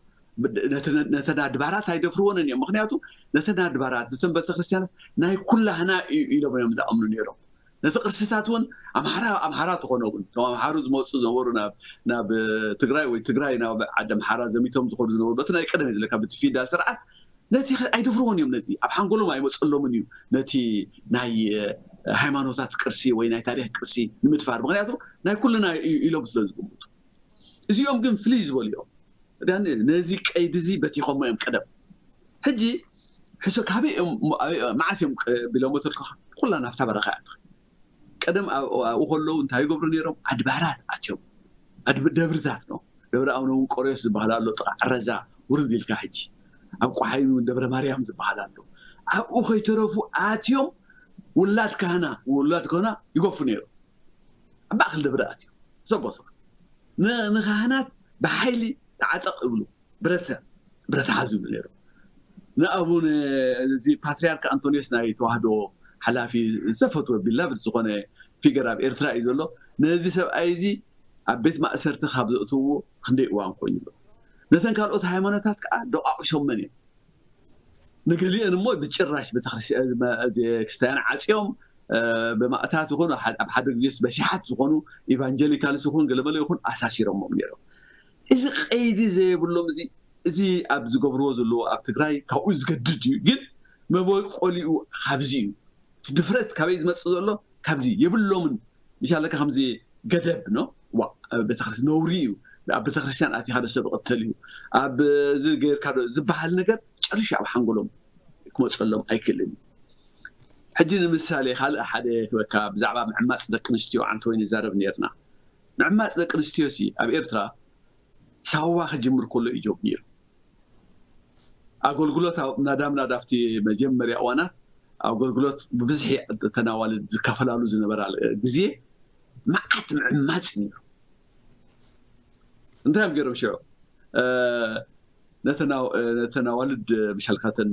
ነተን ኣድባራት ኣይደፍርዎንን እዮም። ምክንያቱ ነተን ኣድባራት፣ ነተን ቤተክርስትያናት ናይ ኩላህና እዩ ኢሎም እዮም ዝኣምኑ ነይሮም። ነቲ ቅርስታት እውን ኣምሓራ ኣምሓራ ትኾኖ እውን፣ እቶም ኣምሓሩ ዝመፁ ዝነበሩ ናብ ትግራይ ወይ ትግራይ ናብ ዓዲ ኣምሓራ ዘሚቶም ዝኸዱ ዝነበሩ፣ በቲ ናይ ቀደም ዝለካ ብቲ ፊውዳል ስርዓት ነቲ ኣይደፍርዎን እዮም። ነዚ ኣብ ሓንጎሎም ኣይመፀሎምን እዩ፣ ነቲ ናይ ሃይማኖታት ቅርሲ ወይ ናይ ታሪክ ቅርሲ ንምድፋር። ምክንያቱ ናይ ኩልና እዩ ኢሎም ስለ ዝግምቱ። እዚኦም ግን ፍልይ ዝበሉ እዮም። ነዚ ቀይዲ እዚ በቲኾሞ እዮም ቀደም። ሕጂ ሕሶ ካበይ እዮም፣ መዓስ እዮም ቢሎም ወሰድኩኻ? ኩላ ናብታ በረኻ እያ ትኸ ቀደም ኣብኡ ከለዉ እንታይ ይገብሩ ነይሮም? ኣድባራት ኣትዮም። ደብርታት ነው። ደብረ ኣቡነ ውንቆርዮስ ዝበሃል ኣሎ፣ ጥቓ ዕረዛ ውርድ ኢልካ ሕጂ ኣብ ቆሓይን እውን ደብረ ማርያም ዝበሃል ኣሎ። ኣብኡ ከይተረፉ ኣትዮም ውላድ ካህና ውላድ ካህና ይገፉ ነይሮም። ኣብ ማእከል ደብረ ኣትዮም ሰቦ ሰባት ንካህናት ብሓይሊ ተዓጠቕ ይብሉ። ብረተ ብረተ ሓዙ ይብሉ ነይሮም። ንኣቡነ እዚ ፓትርያርክ ኣንቶኒዮስ ናይ ተዋህዶ ሓላፊ ዝተፈትወ ቢላቭድ ዝኾነ ፊገር ኣብ ኤርትራ እዩ ዘሎ። ነዚ ሰብኣይ እዚ ኣብ ቤት ማእሰርቲ ካብ ዘእትውዎ ክንደይ እዋን ኮይኑ ኣሎ። ነተን ካልኦት ሃይማኖታት ከዓ ደቋቂሶመን እዮም። ንገሊአን እሞ ብጭራሽ ቤተክርስትያን ዓፅዮም ብማእታት ይኹን ኣብ ሓደ ግዜ በሽሓት ዝኾኑ ኢቫንጀሊካልስ ይኹን ገለመለ ይኹን ኣሳሲሮሞም ነይሮም። እዚ ቀይዲ ዘየብሎም እዚ እዚ ኣብ ዝገብርዎ ዘለዎ ኣብ ትግራይ ካብኡ ዝገድድ እዩ። ግን መበቆሊኡ ካብዚ እዩ። ድፍረት ካበይ ዝመፅእ ዘሎ ካብዚ የብሎምን። ምሻለካ ከምዚ ገደብ ነው። ዋ ቤተክርስትያን ነውሪ እዩ። ኣብ ቤተክርስትያን ኣቲኻ ዶ ሰብ ይቕተል እዩ፣ ኣብ እዚ ገይርካ ዶ ዝበሃል ነገር ጨርሹ ኣብ ሓንጎሎም ክመፀሎም ኣይክእልን እዩ። ሕጂ ንምሳሌ ካልእ ሓደ ክበካ ብዛዕባ ምዕማፅ ደቂ ኣንስትዮ ዓንተ ወይ ንዛረብ ነርና። ምዕማፅ ደቂ ኣንስትዮ ሲ ኣብ ኤርትራ ሳዋ ክጅምር ከሎ እዩ ጀሚሩ። ኣገልግሎት ናዳም ናዳፍቲ መጀመርያ እዋናት ኣገልግሎት ብብዝሒ ተናዋልድ ዝከፈላሉ ዝነበራ ግዜ መዓት ምዕማፅ ነይሩ። እንታይ እዮም ገይሮም ሽዑ? ነተን ኣዋልድ ብሻልካተን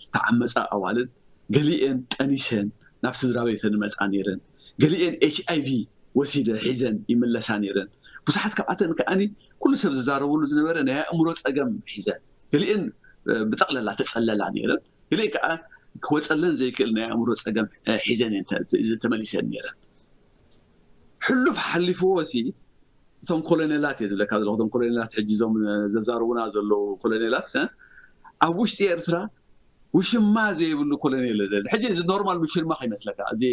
ዝተዓመፃ ኣዋልድ ገሊኤን ጠኒሰን ናብ ስድራ ቤተን ይመፃ ነይረን። ገሊኤን ኤች ኣይ ቪ ወሲደ ሒዘን ይምለሳ ነይረን። ብዙሓት ካብኣተን ከዓኒ ኩሉ ሰብ ዝዛረበሉ ዝነበረ ናይ ኣእምሮ ፀገም ሒዘን፣ ገሊኤን ብጠቕለላ ተፀለላ ነይረን፣ ገሊኤን ከዓ ክወፀለን ዘይክእል ናይ ኣእምሮ ፀገም ሒዘን ተመሊሰን ነይረን። ሕሉፍ ሓሊፍዎ ሲ እቶም ኮሎኔላት እየ ዝብለካ ዘለኹ፣ እቶም ኮሎኔላት ሕጂ እዞም ዘዛርቡና ዘለዉ ኮሎኔላት ኣብ ውሽጢ ኤርትራ ውሽማ ዘይብሉ ኮሎኔል የለን። ሕጂ እዚ ኖርማል ውሽማ ከይመስለካ፣ እዚ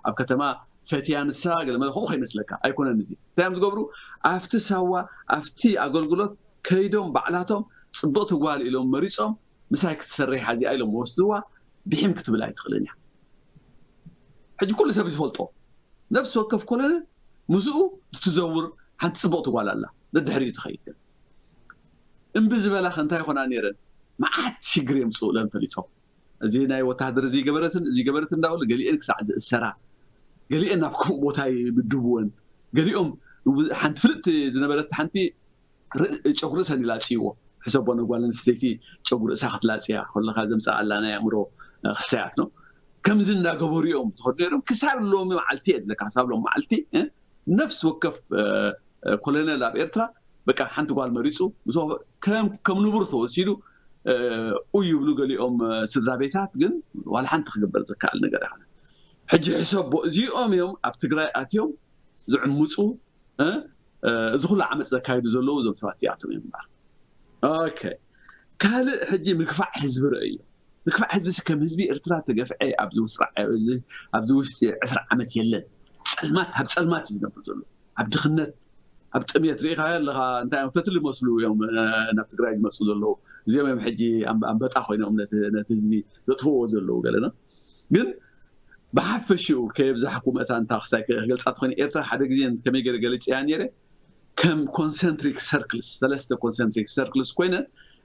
ኣብ ከተማ ፈትያ ንሳ ገለ መለ ከምኡ ከይመስለካ ኣይኮነን። እዚ እንታይ እዮም ዝገብሩ? ኣብቲ ሳዋ ኣብቲ ኣገልግሎት ከይዶም ባዕላቶም ፅብቕቲ ጓል ኢሎም መሪፆም ምሳይ ክትሰርሕ እዚኣ ኢሎም ወስድዋ። ብሒም ክትብል ኣይትኽእልን እያ። ሕጂ ኩሉ ሰብ ዝፈልጦ ነፍሲ ወከፍ ኮሎኔል ምስኡ እትዘውር ሓንቲ ፅብቕቲ ጓል ኣላ፣ ደድሕሪኡ ትኸይድ። እምቢ ዝበላ ከ እንታይ ይኾና ነይረን? መዓት ሽግር የምፅኡለን ፈሊጦም። እዚ ናይ ወታሃደር እዚ ገበረትን እዚ ገበረትን እንዳበሉ ገሊኤን ክሳዕ ዝእሰራ፣ ገሊኤን ናብ ክፉእ ቦታ ይምድብወን። ገሊኦም ሓንቲ ፍልጥቲ ዝነበረት ሓንቲ ጨጉሪ ርእሰን ይላፅይዎ። ሕሰቦ ንጓል ኣንስተይቲ ጨጉሪ ርእሳ ክትላፅያ ከለካ ዘምፅኣላ ናይ ኣእምሮ ክሳያት ነው። ከምዚ እናገበሩ እዮም ዝኸዱ ነይሮም ክሳብ ሎሚ መዓልቲ እየ ዝብለካ፣ ክሳብ ሎሚ መዓልቲ ነፍሲ ወከፍ ኮሎኔል ኣብ ኤርትራ በቃ ሓንቲ ጓል መሪፁ ከም ንቡር ተወሲዱ ኡ ይብሉ ገሊኦም ስድራ ቤታት፣ ግን ዋላ ሓንቲ ክግበር ዝከኣል ነገር ኣይኮነን። ሕጂ ሕሰቦ፣ እዚኦም እዮም ኣብ ትግራይ ኣትዮም ዝዕምፁ፣ እዚ ኩሉ ዓመፅ ዘካየዱ ዘለዉ እዞም ሰባት እዚኣቶም እዮም እምበኣር። ኦኬ፣ ካልእ ሕጂ ምግፋዕ ህዝቢ ርእዮ። ምግፋዕ ህዝቢ ሲ ከም ህዝቢ ኤርትራ ተገፍዐ ኣብዚ ውስጢ ዕስራ ዓመት የለን። ፀልማት ኣብ ፀልማት እዩ ዝነብር ዘሎ፣ ኣብ ድኽነት ኣብ ጥሜት ርኢኻ ኣለኻ። እንታይ እዮም ፈትሊ መስሉ እዮም ናብ ትግራይ ዝመፁ ዘለዉ። እዚኦም እዮም ሕጂ ኣንበጣ ኮይኖም ነቲ ህዝቢ ዘጥፍዎ ዘለዉ ገለና። ግን ብሓፈሽኡ ከየብዛሕኩ መታን ታክስታይ ክገልፃ ትኾይነ ኤርትራ ሓደ ግዜ ከመይ ገለ ገሊፅያ ነይረ። ከም ኮንሰንትሪክ ሰርክልስ ሰለስተ ኮንሰንትሪክ ሰርክልስ ኮይነ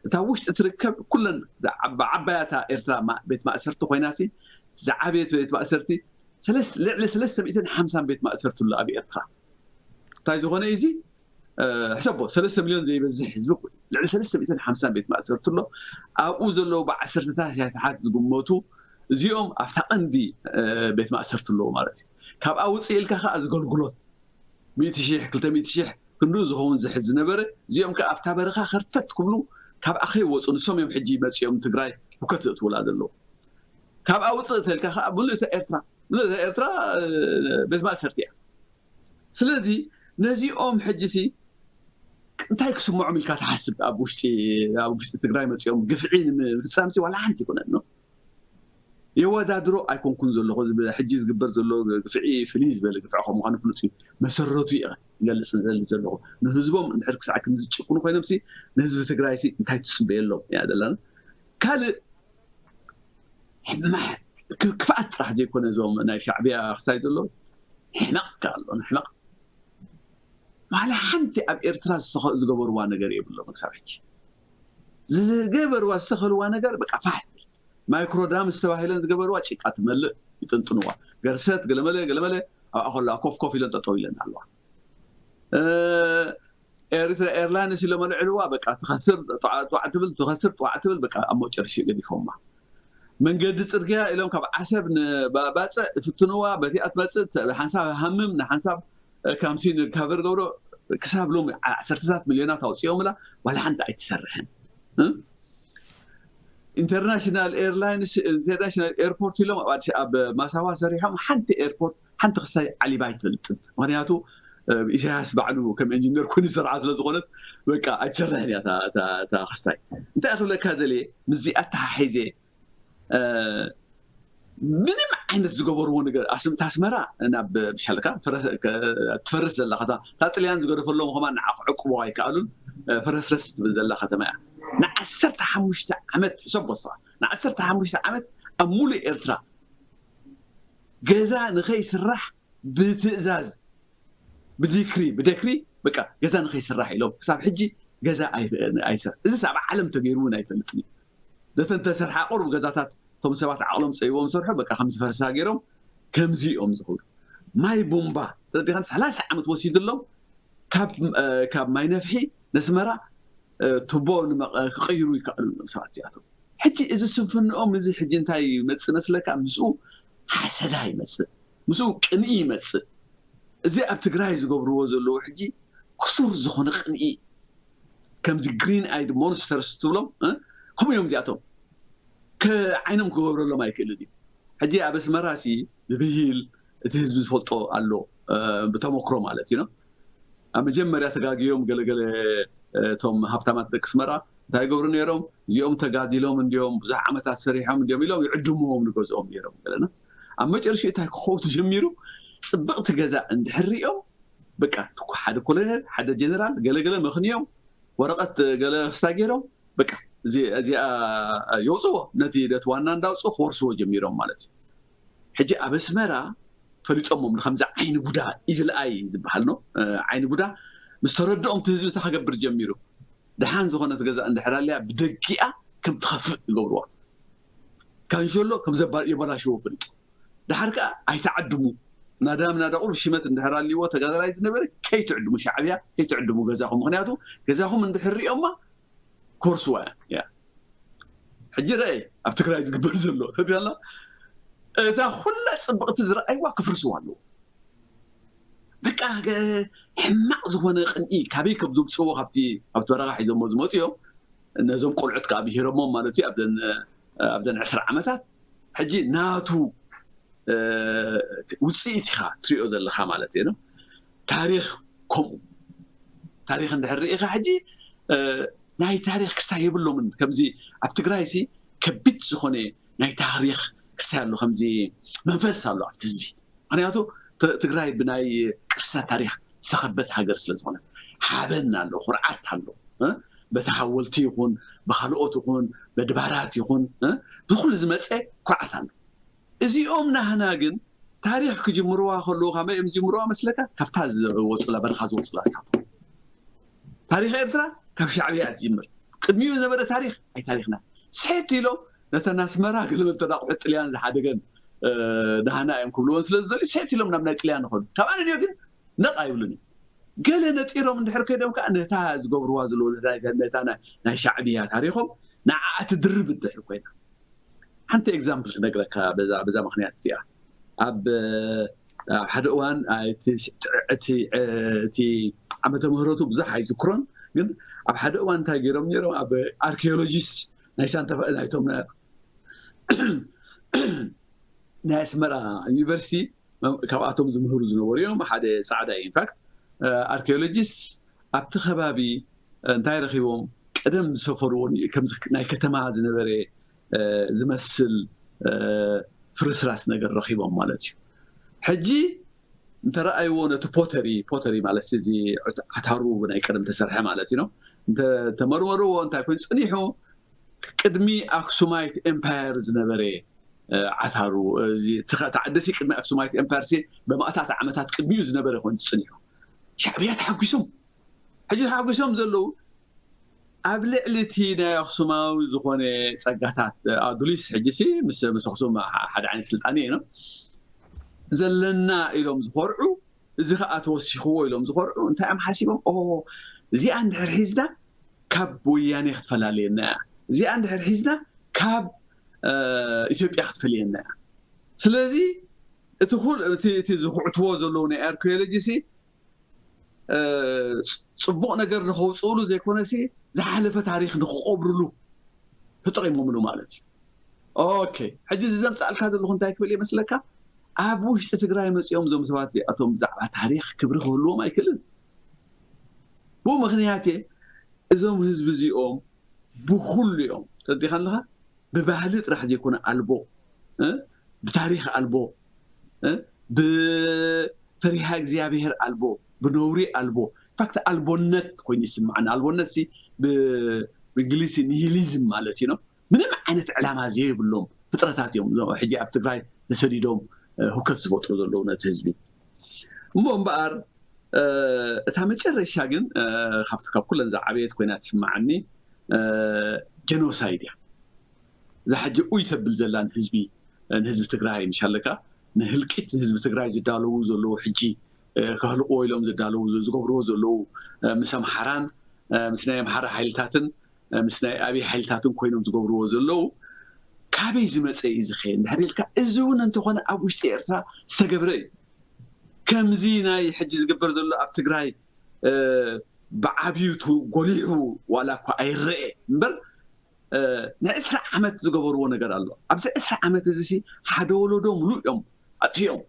እታ ውሽጢ ትርከብ ኩለን ዓባያታ ኤርትራ ቤት ማእሰርቲ ኮይናሲ ዝዓበየት ቤት ማእሰርቲ ልዕሊ ሰለስተ ሚእትን ሓምሳን ቤት ማእሰርቲ ኣሎ ኣብ ኤርትራ። እንታይ ዝኾነ እዚ ሕሰቦ ሰለስተ ሚልዮን ዘይበዝሕ ህዝቢ ልዕሊ ሰለስተ ሚእትን ሓምሳን ቤት ማእሰርቲ ኣሎ። ኣብኡ ዘለዉ ብዓሰርተታት ያታሓት ዝግመቱ እዚኦም ኣብታ ቀንዲ ቤት ማእሰርቲ ኣለዉ ማለት እዩ። ካብኣ ውፅእ ኢልካ ከዓ ዝገልግሎት ሚእቲ ሺሕ ክልተ ሚእቲ ሺሕ ክንድኡ ዝኸውን ዝሕዝ ዝነበረ እዚኦም ከዓ ኣብታ በረኻ ከርተት ክብሉ ካብኣ ከይወፁ ንሶም እዮም ሕጂ መፂኦም ትግራይ ሁከት ዘእትውላ ዘለዉ። ካብኣ ውፅእ ተልካ ከዓ ምልእታ ኤርትራ ምልእታ ኤርትራ ቤት ማእሰርቲ እያ። ስለዚ ነዚኦም ሕጂሲ እንታይ ክስምዖም ኢልካ ትሓስብ? ኣብ ውሽጢ ኣብ ውሽጢ ትግራይ መፂኦም ግፍዒ ንምፍፃምሲ ዋላ ሓንቲ ይኮነን ነው የወዳድሮ ኣይኮንኩን ዘለኹ። ሕጂ ዝግበር ዘሎ ግፍዒ ፍልይ ዝበለ ግፍዒ ከም ምዃኑ ፍሉጥ እዩ። መሰረቱ እየ ገልፅ ዘሊ ዘለኹ። ንህዝቦም እንድሕር ክሳዕ ክንዚ ጭቁኑ ኮይኖምሲ ንህዝቢ ትግራይሲ እንታይ ትፅበየሎም እያ ዘለና። ካልእ ክፍኣት ጥራሕ ዘይኮነ እዞም ናይ ሻዕቢያ ክሳይ ዘሎ ሕመቕ ኣሎ ሕመቕ ማለ ሓንቲ ኣብ ኤርትራ ዝገበርዋ ነገር የብሎም። ክሳብ ሕጂ ዝገበርዋ ዝተኸልዋ ነገር በቃ ፋሕ ማይክሮዳም ዝተባሂለን ዝገበርዋ ጭቃ ትመልእ ይጥንጥንዋ። ገርሰት ገለመለ ገለመለ ኣብኣ ከለዋ ኮፍ ኮፍ ኢለን ጠጠው ኢለን ኣለዋ። ኤርትራ ኤርላይንስ ኢሎም ኣልዕልዋ በቃ ትኸስር ጣዕ ትብል ትኸስር ጣዕ ትብል በቃ ኣብ መጨረሽኡ ገዲፎማ። መንገዲ ፅርግያ ኢሎም ካብ ዓሰብ ንባፅዕ ይፍትንዋ። በቲኣ ትመፅእ ሓንሳብ ሃምም ንሓንሳብ ካምሲን ካቨር ገብሮ ክሳብ ሎም ዓሰርተታት ሚልዮናት ኣውፅኦምላ ዋላ ሓንቲ ኣይትሰርሕን። ኢንተርናሽናል ኤርላይንስ ኢንተርናሽናል ኤርፖርት ኢሎም ኣብ ማሳዋ ሰሪሖም ሓንቲ ኤርፖርት ሓንቲ ክስታይ ዓሊባ ኣይትፈልጥን። ምክንያቱ ኢሳያስ ባዕሉ ከም ኢንጂነር ኮይኑ ዝሰርዓ ስለዝኮነት በቃ ኣይትሰርሕን እያ እታ ክስታይ። እንታይ ክብለካ ደልየ ምስዚ ኣተሓሒዘ ምንም ዓይነት ዝገበርዎ ነገር ኣስምታ ኣስመራ ናብ ብሻልካ ትፈርስ ዘላ ከተማ እታ ጥልያን ዝገደፈሎም ከማ ንዓ ክዕቅቦ ኣይከኣሉን። ፈረስረስ ትብል ዘላ ከተማ እያ። ንዓሰርተ ሓሙሽተ ዓመት ሕሰቦ ንስኻ ንዓሰርተ ሓሙሽተ ዓመት ኣብ ሙሉእ ኤርትራ ገዛ ንኸይስራሕ ብትእዛዝ ብዲክሪ ብደክሪ በቃ ገዛ ንኸይስራሕ ኢሎም ክሳብ ሕጂ ገዛ ኣይሰር እዚስ ኣብ ዓለም ተገይሩ እውን ኣይፈልጥን እዩ። ነተን ተሰርሓ ቁሩብ ገዛታት እቶም ሰባት ዓቕሎም ፀይዎም ዝሰርሑ በቃ ከም ዝፈርሳ ገይሮም ከምዚ እዮም ዝኽብሉ። ማይ ቡምባ ተረዲኻን ሰላሳ ዓመት ወሲድሎም ካብ ማይ ነፍሒ ነስመራ ቱቦ ክቀይሩ ይከኣሉ እዮም ሰባት እዚኣቶም። ሕጂ እዚ ስንፍንኦም እዚ ሕጂ እንታይ ይመፅእ መስለካ? ምስኡ ሓሰዳ ይመፅእ፣ ምስኡ ቅንኢ ይመፅእ። እዚ ኣብ ትግራይ ዝገብርዎ ዘለዉ ሕጂ ክቱር ዝኾነ ቅንኢ ከምዚ ግሪን ኣይድ ሞንስተርስ ትብሎም ከምኡ እዮም እዚኣቶም። ዓይኖም ክገብረሎም ኣይክእልን እዩ። ሕጂ ኣብ ኣስመራ ሲ ብብሂል እቲ ህዝቢ ዝፈልጦ ኣሎ ብተመክሮ ማለት እዩ። ኣብ መጀመርያ ተጋግዮም ገለገለ እቶም ሃብታማት ደቂ ኣስመራ እንታይ ይገብሩ ነይሮም? እዚኦም ተጋዲሎም እንዲዮም ብዙሕ ዓመታት ሰሪሖም እንዲዮም ኢሎም ይዕድምዎም ንገዝኦም ነይሮም ገለና። ኣብ መጨረሽኡ እንታይ ክኸውን ጀሚሩ? ፅብቕቲ ገዛ እንድሕር ሪኦም በቃ ሓደ ኮሎኔል ሓደ ጀነራል ገለገለ መኽንዮም ወረቐት ገለ ክስታይ ገይሮም በቃ እዚኣ የውፅዎ ነቲ ደቲ ዋና እንዳውፅኡ ክወርስዎ ጀሚሮም ማለት እዩ። ሕጂ ኣብ ኣስመራ ፈሊጦሞም ንከምዚ ዓይኒ ቡዳ ኢቪል ኣይ ዝበሃል ነው ዓይኒ ቡዳ ምስ ተረድኦም እቲ ህዝቢ እንታይ ክገብር ጀሚሩ? ደሓን ዝኾነት ገዛ እንድሕር ኣልያ ብደጊኣ ከም ትኸፍእ ይገብርዋ። ካንሸሎ ከም የበላሽዎ ፈሊጡ ድሓር ከዓ ኣይትዓድሙ ናዳ ምናዳ ቁሩብ ሽመት እንድሕር ኣልዎ ተጋዳላይ ዝነበረ ከይትዕድሙ ሻዕብያ ከይትዕድሙ ገዛኹም ምክንያቱ ገዛኹም እንድሕር ሪኦማ ኮርስዋ እያ። ሕጂ ረአ ኣብ ትግራይ ዝግበር ዘሎ ተጋላ እታ ኩላ ፅብቕቲ ዝረኣይዋ ክፍርስዋ ኣለዎ። በቃ ሕማቕ ዝኾነ ቅንኢ ካበይ ከም ዘምፅዎ ካብቲ ኣብቲ በረኻ ሒዞሞ ዝመፁ እዮም። ነዞም ቆልዑት ከዓ ብሂሮሞም ማለት እዩ ኣብዘን ዕስራ ዓመታት ሕጂ ናቱ ውፅኢት ኢኻ ትሪኦ ዘለካ ማለት እዩ። ታሪክ ከምኡ ታሪክ እንድሕር ርኢኻ ሕጂ ናይ ታሪክ ክስታይ የብሎምን። ከምዚ ኣብ ትግራይ ሲ ከቢድ ዝኾነ ናይ ታሪክ ክስታይ ኣሎ፣ ከምዚ መንፈስ ኣሎ ኣብቲ ህዝቢ። ምክንያቱ ትግራይ ብናይ ቅርሰ ታሪክ ዝተኸበት ሃገር ስለዝኾነ ሓበን ኣሎ፣ ኩርዓት ኣሎ። እ? በቲ ሓወልቲ ይኹን፣ ብኻልኦት ይኹን፣ በድባራት ይኹን፣ እ? ብኩሉ ዝመፀ ኩርዓት ኣሎ። እዚኦም ናህና ግን ታሪኽ ክጅምርዋ ከለዉ፣ ካበይ እዮም ዝጅምርዋ መስለካ? ካብታ ዝወፁላ፣ በረኻ ዝወፁላ ንሳቶም። ታሪኽ ኤርትራ ካብ ሻዕብያ እያ ትጅምር። ቅድሚኡ ዝነበረ ታሪኽ ኣይ ታሪኽና። ስሕት ኢሎም ነተን ኣስመራ ገለ መተናቑሒ ጥልያን ዝሓደገን፣ እ፣ ናህና እዮም ክብልወን ስለ ዝደልዩ፣ ስሕት ኢሎም ናብ ናይ ጥልያን ይኸዱ። ካብኣ ንድዮ ግን ነቕ ኣይብሉን እዮም። ገለ ነጢሮም እንድሕር ከይዶም ከኣ ነታ ዝገብርዋ ዘለዉ፣ ነታ፣ ነታ ናይ፣ ናይ ሻዕብያ ታሪኾም ንዓኣ ትድርብ እንድሕር ኮይና። ሓንቲ ኤግዛምፕል ክነግረካ በዛ፣ በዛ ምኽንያት እዚኣ። ኣብ፣ ኣብ ሓደ እዋን፣ አ፣ እቲ፣ እቲ፣ እቲ ዓመተ ምህረቱ ብዙሕ ኣይዝክሮን፣ ግን ኣብ ሓደ እዋን እንታይ ገይሮም ነይሮም? ኣብ ኣርኪኦሎጂስት ናይ ሳንታ፣ ናይቶም ናይ፣ ናይ ኣስመራ ዩኒቨርሲቲ መም-፣ ካብኣቶም ዝምህሩ ዝነበሩ እዮም። ሓደ ጻዕዳ እዩ። ኢንፋክት፣ አ፣ ኣርኪኦሎጂስት ኣብቲ ከባቢ እንታይ ረኺቦም? ቀደም ዝሰፈርዎ ን-፣ ከምዚ ናይ ከተማ ዝነበረ፣ አ፣ ዝመስል፣ አ፣ ፍርስራስ ነገር ረኺቦም ማለት እዩ። ሕጂ እንተረኣይዎ ነቲ ፖተሪ፣ ፖተሪ ማለት እዚ ዕት-፣ ዓታሩ ብናይ ቀደም ተሰርሐ ማለት እዩ፣ እንተ-፣ ተመርመርዎ እንታይ ኮይኑ ጸኒሑ? ቅድሚ ኣክሱማይት ኤምፓየር ዝነበረ፣ እ፣ ዓታሩ፣ እዚ እቲ ኸ-፣ እቲ ዓዲ ሲ ቅድሚ ኣክሱማይት ኤምፓየር ሲ ብማእታት ዓመታት ቅድሚኡ ዝነበረ ኮይኑ ጸኒሑ። ሻዕብያ ተሓጒሶም። ሕጂ ተሓጒሶም ዘለዉ ኣብ ልዕሊ እቲ ናይ ኣክሱማዊ ዝኾነ ጸጋታት፣ እ፣ ኣዱሊስ ሕጂ ሲ ምስ፣ ምስ ኣክሱም ሓ-፣ ሓደ ዓይነት ስልጣን እዩ፣ ዘለና ኢሎም ዝኾርዑ፣ እዚ ኸኣ ተወሲኽዎ ኢሎም ዝኾርዑ፣ እንታይ እዮም ሓሲቦም? ኦ፣ እዚኣ እንድሕር ሒዝና ካብ ወያኔ ክትፈላልየና እያ። እዚኣ እንድሕር ሒዝና ካብ፣ እ፣ ኢትዮጵያ ክትፈልየና እያ። ስለዚ እቲ ኩል-፣ እቲ፣ እቲ ዝኹዕትዎ ዘለዉ ናይ ኣርኪኦሎጂ ሲ፣ እ፣ ጽ-፣ ጽቡቕ ነገር ንኸውጽኡሉ ዘይኮነ ሲ፣ ዝሓለፈ ታሪኽ ንኽቐብሩሉ ተጠቒሞምሉ ማለት እዩ። ኦኬ፣ ሕጂ እዚ ዘምጽኣልካ ዘለኹ እንታይ ክብል እየ መስለካ? ኣብ ውሽጢ ትግራይ መጺኦም እዞም ሰባት እዚኣቶም ብዛዕባ ታሪኽ ክብሪ ክህልዎም ኣይክእልን። ብኡ ምኽንያት እየ እዞም ህዝቢ እዚኦም ብኹሉ እዮም፣ ተረዲኻ ኣለኻ? ብባህሊ ጥራሕ ዘይኮነ ኣልቦ፣ እ? ብታሪኽ ኣልቦ፣ እ? ብፈሪሃ እግዚኣብሔር ኣልቦ፣ ብነውሪ ኣልቦ፣ ኢንፋክት ኣልቦነት ኮይኑ ይስምዓኒ። ኣልቦነት ሲ ብ-፣ ብእንግሊዝ ኒሂሊዝም ማለት እዩ። ምንም ዓይነት ዕላማ ዘይብሎም ፍጥረታት እዮም እዞም ሕጂ ኣብ ትግራይ ተሰዲዶም፣ እ፣ ሁከት ዝፈጥሩ ዘለዉ ነቲ ህዝቢ። እሞ እምበኣር፣ እ፣ እታ መጨረሻ ግን፣ እ፣ ካብቲ፣ ካብ ኩለን ዝዓበየት ኮይና ትስምዓኒ፣ እ፣ ጀኖሳይድ እያ። እዛ ሕጂ ኡይ ተብል ዘላ ንህዝቢ፣ ንህዝቢ ትግራይ ምሻለካ፣ ንህልቂት ህዝቢ ትግራይ ዝዳለዉ ዘለዉ ሕጂ፣ እ፣ ከህልቅዎ ኢሎም ዝዳለዉ፣ ዝገብርዎ ዘለዉ፣ እ፣ ምስ ኣምሓራን፣ እ፣ ምስ ናይ ኣምሓራ ሓይልታትን፣ እ፣ ምስ ናይ ኣብይ ሓይልታትን ኮይኖም ዝገብርዎ ዘለዉ፣ ካበይ ዝመጸ እዩ ዝኸ እንድሕር ኢልካ፣ እዚ እውን እንተኾነ ኣብ ውሽጢ ኤርትራ ዝተገብረ እዩ። ከምዚ ናይ ሕጂ ዝግበር ዘሎ ኣብ ትግራይ፣ እ፣ ብዓብዩ ቱ-፣ ጎሊሑ ዋላ እኳ ኣይረኤ እምበር፣ እ፣ ንዕስራ ዓመት ዝገበርዎ ነገር ኣሎ። ኣብዚ ዕስራ ዓመት እዚ ሲ ሓደ ወለዶ ሙሉእ እዮም ኣጥፊኦም።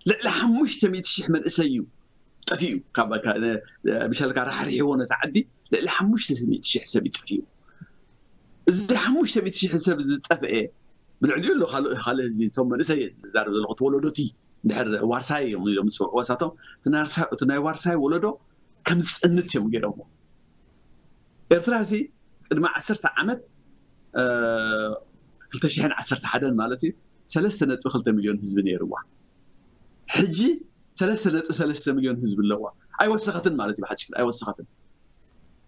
ልዕሊ ሓሙሽተ ሚእቲ ሽሕ መንእሰይ እዩ ጠፊኡ። ካብ፣ ካ-፣ ነ-፣ ምሻልካ ራሕሪሕዎ ነቲ ዓዲ ልዕሊ ሓሙሽተ ሚእቲ ሽሕ ሰብ እዩ ጠፊኡ። እዚ ሓሙሽተ ሚእቲ ሽሕ ሰብ ዝጠፍኤ፣ ብልዕሊኡ ኣሎ ካልእ፣ ካልእ ህዝቢ፣ እቶም መንእሰይ ዝዛረብ ዘለኹ፣ እቲ ወለዶቲ፣ እንድሕር ዋርሳይ እዮም ኢሎም ዝፅውዕዎ ንሳቶም፣ እቲ ናይ ዋርሳ-፣ እቲ ናይ ዋርሳይ ወለዶ ከም ዝፅንት እዮም ገይሮምዎ። ኤርትራ ሲ ቅድሚ ዓሰርተ ዓመት፣ እ፣ ክልተ ሽሕን ዓሰርተ ሓደን ማለት እዩ፣ ሰለስተ ነጥቢ ክልተ ሚልዮን ህዝቢ ነይርዋ። ሕጂ ሰለስተ ነጥቢ ሰለስተ ሚልዮን ህዝቢ ኣለዋ። ኣይወሰኸትን ማለት እዩ፣ ብሓፂር ኣይወሰኸትን።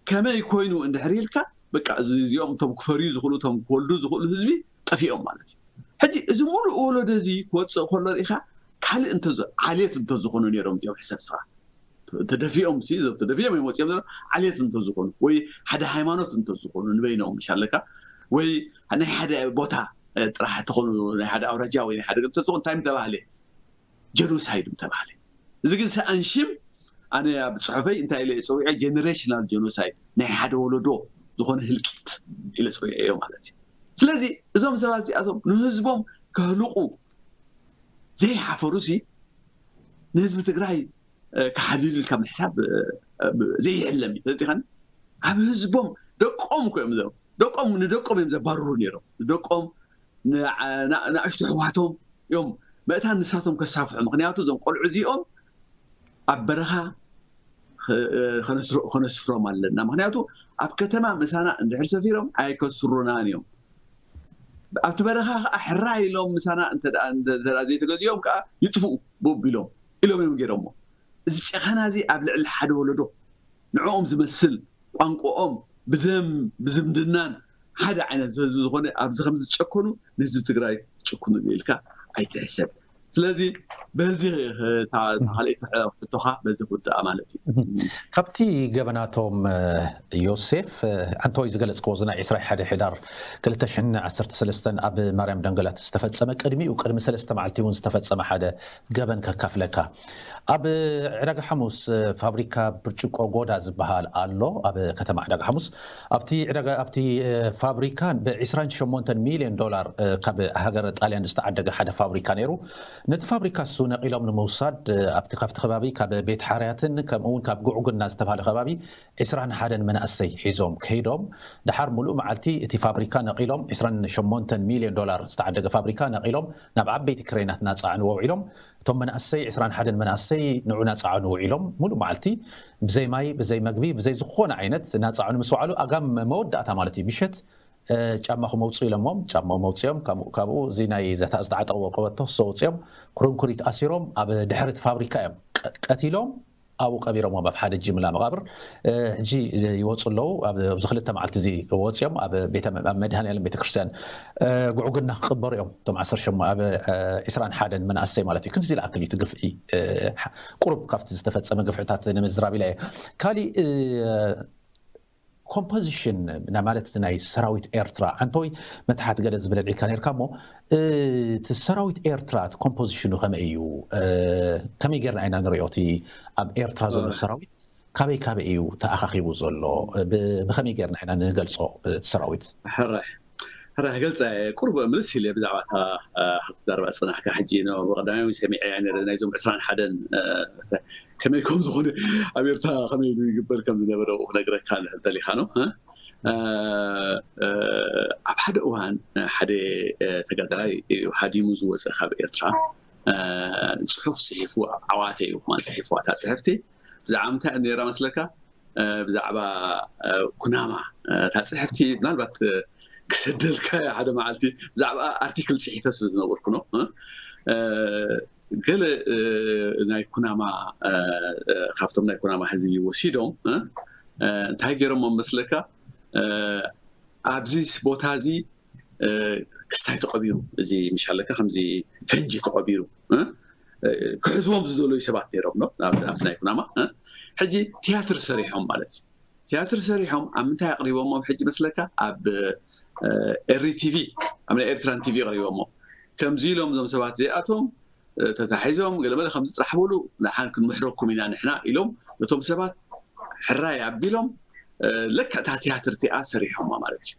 ከመይ ኮይኑ እንድሕር ኢልካ፣ በቃ፣ እዚ-፣ እዚኦም እቶም ክፈርዩ ዝኽእሉ፣ እቶም ክወልዱ ዝኽእሉ ህዝቢ ጠፊኦም ማለት እዩ። ሕጂ እዚ ሙሉእ ወለዶ እዚ ክወፅእ ከሎ ርኢኻ፣ ካልእ እንተዝ-፣ ዓሌት እንተዝኾኑ ነይሮም እዚኦም፣ ሕሰብ ስኻ። ተ-፣ ተደፊኦም ሲ፣ እዞም ተደፊኦም እዮም ወፂኦም ዘለዉ፣ ዓሌት እንተዝኾኑ፣ ወይ ሓደ ሃይማኖት እንተዝኾኑ፣ ንበይኖም ምሻለካ፣ ወይ ናይ ሓደ ቦታ፣ እ፣ ጥራሕ ተኾኑ፣ ናይ ሓደ ኣውራጃ ወይ ናይ ሓደ እንተዝኾኑ፣ እንታይ ምተባህለ? ጀኖሳይድ ምተባህለ። እዚ ግን ሰኣን ሽም፣ ኣነ ኣብ ጽሑፈይ እንታይ ኢለ እየ ጸዊዐ? ጀነሬሽናል ጀኖሳይድ፣ ናይ ሓደ ወለዶ ዝኾነ ህልቂት ኢለ ጸዊዐዮ ማለት እዩ። ስለዚ እዞም ሰባት እዚኣቶም ንህዝቦም ከህልቁ ዘይሓፈሩ ሲ፣ ንህዝቢ ትግራይ፣ እ፣ ክሓልዩሉ ኢልካ ምሕሳብ፣ እ፣ እ፣ ዘይሕለም እዩ። ተረዲኻኒ? ኣብ ህዝቦም ደቆም እኮ እዮም ዘ-፣ ደቆም፣ ንደቆም እዮም ዘባርሩ ነይሮም። ንደቆም፣ ንዓ-፣ ንኣ-፣ ንኣሽቱ ኣሕዋቶም እዮም መእታን ንሳቶም ከሳፍሑ። ምኽንያቱ እዞም ቆልዑ እዚኦም ኣብ በረኻ ከነስፍሮም ኣለና። ምክንያቱ ኣብ ከተማ ምሳና እንድሕር ሰፊሮም ኣይከስሩናን እዮም። ኣብቲ በረኻ ከዓ ሕራይ ኢሎም ምሳና እንተደኣ ዘይተገዚኦም ከዓ ይጥፍኡ ብኡቢሎም ኢሎም እዮም ገይሮሞ። እዚ ጨኸና እዚ ኣብ ልዕሊ ሓደ ወለዶ ንዕኦም ዝመስል ቋንቋኦም ብደም ብዝምድናን ሓደ ዓይነት ህዝቢ ዝኾነ ኣብዚ ከምዚ ዝጨከኑ ንህዝቢ ትግራይ ጭኩኑ ኢልካ ኣይትሕሰብ። ስለዚ በዚ ካልኣይቲ ሕቶኻ በዚ ክውዳኣ ማለት እዩ። ካብቲ ገበናቶም ዮሴፍ ኣንቶይ ዝገለፅክዎ እዚ ናይ ዕስራ ሓደ ሕዳር ክልተ ሽሕን ዓሰርተ ሰለስተን ኣብ ማርያም ደንገላት ዝተፈፀመ ቅድሚኡ ቅድሚ ሰለስተ መዓልቲ እውን ዝተፈፀመ ሓደ ገበን ከካፍለካ። ኣብ ዕዳጋ ሓሙስ ፋብሪካ ብርጭቆ ጎዳ ዝበሃል ኣሎ ኣብ ከተማ ዕዳጋ ሓሙስ። ኣብቲ ፋብሪካ ብ ዒስራን ሸሞንተን ሚልዮን ዶላር ካብ ሃገር ጣልያን ዝተዓደገ ሓደ ፋብሪካ ነይሩ። ነቲ ፋብሪካ እሱ ነቒሎም ንምውሳድ ኣብቲ ካብቲ ከባቢ ካብ ቤት ሓርያትን ከምኡ እውን ካብ ጉዕጉና ዝተባሃለ ከባቢ ዒስራን ሓደን መናእሰይ ሒዞም ከይዶም። ደሓር ሙሉእ መዓልቲ እቲ ፋብሪካ ነቒሎም ዒስራን ሸሞንተን ሚልዮን ዶላር ዝተዓደገ ፋብሪካ ነቒሎም ናብ ዓበይቲ ክሬናት ናፃዕንዎ ውዒሎም። እቶም መናእሰይ ዒስራን ሓደን መናእሰይ ንዑ ናፃዕኑ ውዒሎም ሙሉእ መዓልቲ ብዘይ ማይ ብዘይ መግቢ ብዘይ ዝኾነ ዓይነት ናፃዕኑ ምስ ወዓሉ ኣጋም መወዳእታ ማለት እዩ ምሸት ጫማኹም ኣውፅኡ ኢሎሞም ጫማኦም ኣውፅኦም። ካብኡ እዚ ናይ ዝተዓጠቕዎ ቀበቶ ሶ ኣውፅኦም ኩርንኩሪት ኣሲሮም ኣብ ድሕሪ እቲ ፋብሪካ እዮም ቀቲሎም ኣብኡ ቀቢሮሞም ኣብ ሓደ ጅምላ መቓብር። ሕጂ ይወፁ ኣለዉ። ኣብዚ ክልተ መዓልቲ እዚ ወፂኦም ኣብ መድሃኔ ኣለም ቤተክርስትያን ጉዕጉና ክቕበሩ እዮም። እቶም ዓሰርተ ሸሞንተ ኣብ ዒስራን ሓደን መናእሰይ ማለት እዩ። ክንዚ ዝኣክል እዩ እቲ ግፍዒ። ቁሩብ ካብቲ ዝተፈፀመ ግፍዕታት ንምዝራብ ኢለ እየ። ካሊእ ኮምፖዚሽን ናይ ማለት ናይ ሰራዊት ኤርትራ ኣንቶይ መታሓት ገለ ዝብል ኣልዒልካ ነርካ እሞ እቲ ሰራዊት ኤርትራ እቲ ኮምፖዚሽኑ ከመይ እዩ? ከመይ ጌርና ኢና ንሪኦ እቲ ኣብ ኤርትራ ዘሎ ሰራዊት ካበይ ካበይ እዩ ተኣኻኺቡ ዘሎ? ብከመይ ጌርና ኢና ንገልፆ እቲ ሰራዊት? ሕራይ ሕራይ ክገልፀ ቁሩብ ምልስ ኢለ ብዛዕባ እታ ክትዛረባ ዝፀናሕካ ሕጂ ብቀዳማይ እውን ሰሚዐያ ነረ ናይዞም ዕስራን ሓደን ከመይ ከም ዝኾነ ኣብ ኤርትራ ከመይ ኢሉ ይግበር ከም ዝነበረ ክነግረካ እንድሕር ደሊኻ ነው። ኣብ ሓደ እዋን ሓደ ተጋዳላይ እዩ ሃዲሙ ዝወፀ ካብ ኤርትራ። ፅሑፍ ፅሒፉ ኣብ ዓዋተ እዩ ክማን ፅሒፉዋ እታ ፅሕፍቲ። ብዛዕባ ምንታይ ነራ መስለካ? ብዛዕባ ኩናማ እታ ፅሕፍቲ ምናልባት ክሰደልካ ሓደ መዓልቲ ብዛዕባ ኣርቲክል ፅሒፈ ስለ ዝነበርኩ ነው። ገለ ናይ ኩናማ ካብቶም ናይ ኩናማ ህዝቢ ወሲዶም እንታይ ገይሮም መስለካ? ኣብዚ ቦታ እዚ ክስታይ ተቐቢሩ፣ እዚ ምሻለካ ከምዚ ፈንጂ ተቐቢሩ ክሕዝዎም ዝደለዩ ሰባት ነይሮም ነው ኣብቲ ናይ ኩናማ። ሕጂ ትያትር ሰሪሖም ማለት እዩ። ትያትር ሰሪሖም ኣብ ምንታይ ኣቕሪቦሞም ሕጂ መስለካ? ኣብ ኤሪ ቲቪ ኣብ ናይ ኤርትራን ቲቪ ኣቕሪቦሞም። ከምዚ ኢሎም እዞም ሰባት እዚኣቶም ተታሒዞም ገለመለ ከምዚ ጥራሕ በሉ ንሓን ክንምሕረኩም ኢና ንሕና ኢሎም ነቶም ሰባት ሕራይ ኣቢሎም ለክዕ እታ ትያትር እቲኣ ሰሪሖማ ማለት እዩ።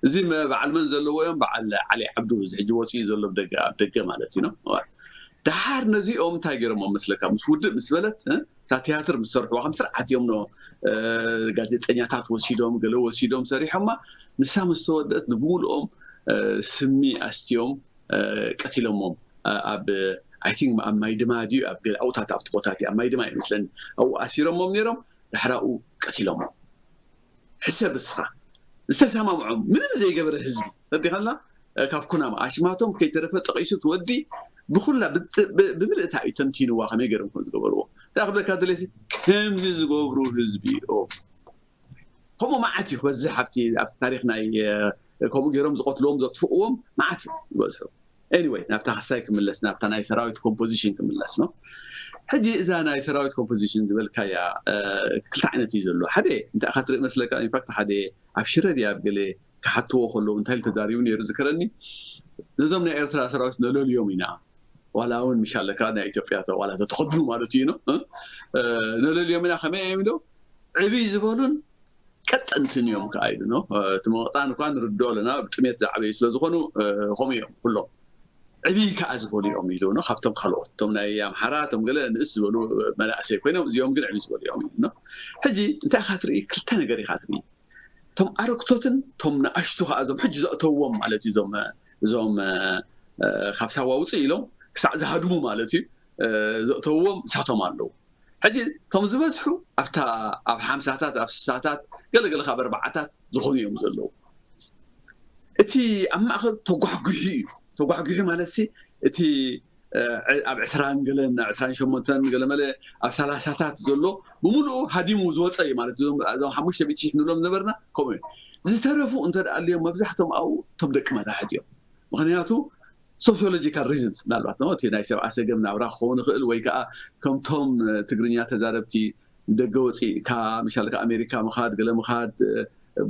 እዚ በዓል መን ዘለዎ እዮም? በዓል ዓሊ ዓብዱ እዚ ሕጂ ወፂኡ ዘሎ ደገ ኣብ ደገ ማለት እዩ ነው። ደሓር ነዚኦም እንታይ ገይሮም መስለካ? ምስ ውድእ ምስ በለት እታ ትያትር ምስ ሰርሕዋ ከም ስርዓት እዮም ኖ ጋዜጠኛታት ወሲዶም ገለ ወሲዶም ሰሪሖማ። ንሳ ምስ ተወደእት ንብሙሉኦም ስሚ ኣስትዮም ቀቲሎሞም። ኣብ ኣይ ቲንክ ኣብ ማይ ድማ ድዩ ኣብ ገለ ኣብታት ኣብቲ ቦታት ኣብ ማይ ድማ ይመስለኒ ኣብኡ ኣሲሮሞም ነይሮም። ድሕራኡ ቀቲሎሞም። ሕሰብ እስኻ ዝተሰማምዖም ምንም ዘይገበረ ህዝቢ ተዲኸላ ካብ ኩናማ ኣሽማቶም ከይተረፈ ጠቒሱ ትወዲ ብኩላ ብምልእታ እዩ ተንቲንዋ ከመይ ገይሮም ከም ዝገበርዎ። እንታይ ክብለካ ደለሲ ከምዚ ዝገብሩ ህዝቢ እዮም። ከምኡ መዓት እዩ ክበዝሕ ኣብቲ ኣብቲ ታሪክ ናይ ከምኡ ገይሮም ዝቐትልዎም ዘጥፍእዎም መዓት እዩ ዝበዝሑ። Anyway ናብታ ክሳይ ክምለስ ናብታ ናይ ሰራዊት ኮምፖዚሽን ክምለስ ነው። ሕጂ እዛ ናይ ሰራዊት ኮምፖዚሽን ዝበልካያ ክልተ ዓይነት እዩ ዘሎ። ሓደ እንታይ ኢኻ ትርኢ መስለካ? ኢንፋክት ሓደ ኣብ ሽረ ድያ ኣብ ገለ ክሓትዎ ከለዉ እንታይ ኢሉ ተዛሪቡ ነይሩ ዝከረኒ። ነዞም ናይ ኤርትራ ሰራዊት ነለልዮም ኢና ዋላ እውን ምሽ ኣለካ ናይ ኢትዮጵያ ዋላ ተተኸድኑ ማለት እዩ ነው። ነለልዮም ኢና ከመይ እዮም ኢሉ ዕብይ ዝበሉን ቀጠንትን እዮም ከዓ ኢሉ ነው። እቲ መቐጣን እኳ ንርድኦ ኣለና ብጥሜት ዝዓበዩ ስለ ዝኾኑ ከምኡ እዮም ኩሎም። ዕብይ ከዓ ዝበሉ እዮም ኢሉ ነው። ካብቶም ካልኦት እቶም ናይ ኣምሓራ እቶም ገለ ንእስ ዝበሉ መናእሰይ ኮይኖም እዚኦም ግን ዕብይ ዝበሉ እዮም ኢሉ ነው። ሕጂ እንታይ ኢኻ ትርኢ? ክልተ ነገር ኢኻ ትርኢ። እቶም ኣረግቶትን እቶም ንኣሽቱ ከዓ እዞም ሕጂ ዘእተውዎም ማለት እዩ እዞም እዞም ካብ ሳዋ ውፅእ ኢሎም ክሳዕ ዝሃድሙ ማለት እዩ ዘእተውዎም እሳቶም ኣለዉ። ሕጂ እቶም ዝበዝሑ ኣብታ ኣብ ሓምሳታት ኣብ ስሳታት ገለገለ ካብ ኣርባዓታት ዝኾኑ እዮም ዘለዉ። እቲ ኣብ ማእኸል ተጓሕጉሒ እዩ። ተጓሕጉሒ ማለት ሲ እቲ ኣብ ዕስራን ገለን ዕስራን ሸሞንተን ገለመለ ኣብ ሰላሳታት ዘሎ ብምሉኡ ሃዲሙ ዝወፀ እዩ ማለት እዞም ሓሙሽተ ሚእቲ ሽሕ ንብሎም ነበርና ከምኡ እዩ። ዝተረፉ እንተ ደኣ ኣልዮም መብዛሕቶም ኣብኡ እቶም ደቂ መታሕት እዮም። ምክንያቱ ሶሲዮሎጂካል ሪዝንስ ምናልባት እቲ ናይ ሰብኣ ሰገም ናብራ ክኸውን ይኽእል ወይ ከዓ ከምቶም ትግርኛ ተዛረብቲ ደገ ወፂእካ ምሻልካ ኣሜሪካ ምኻድ ገለ ምኻድ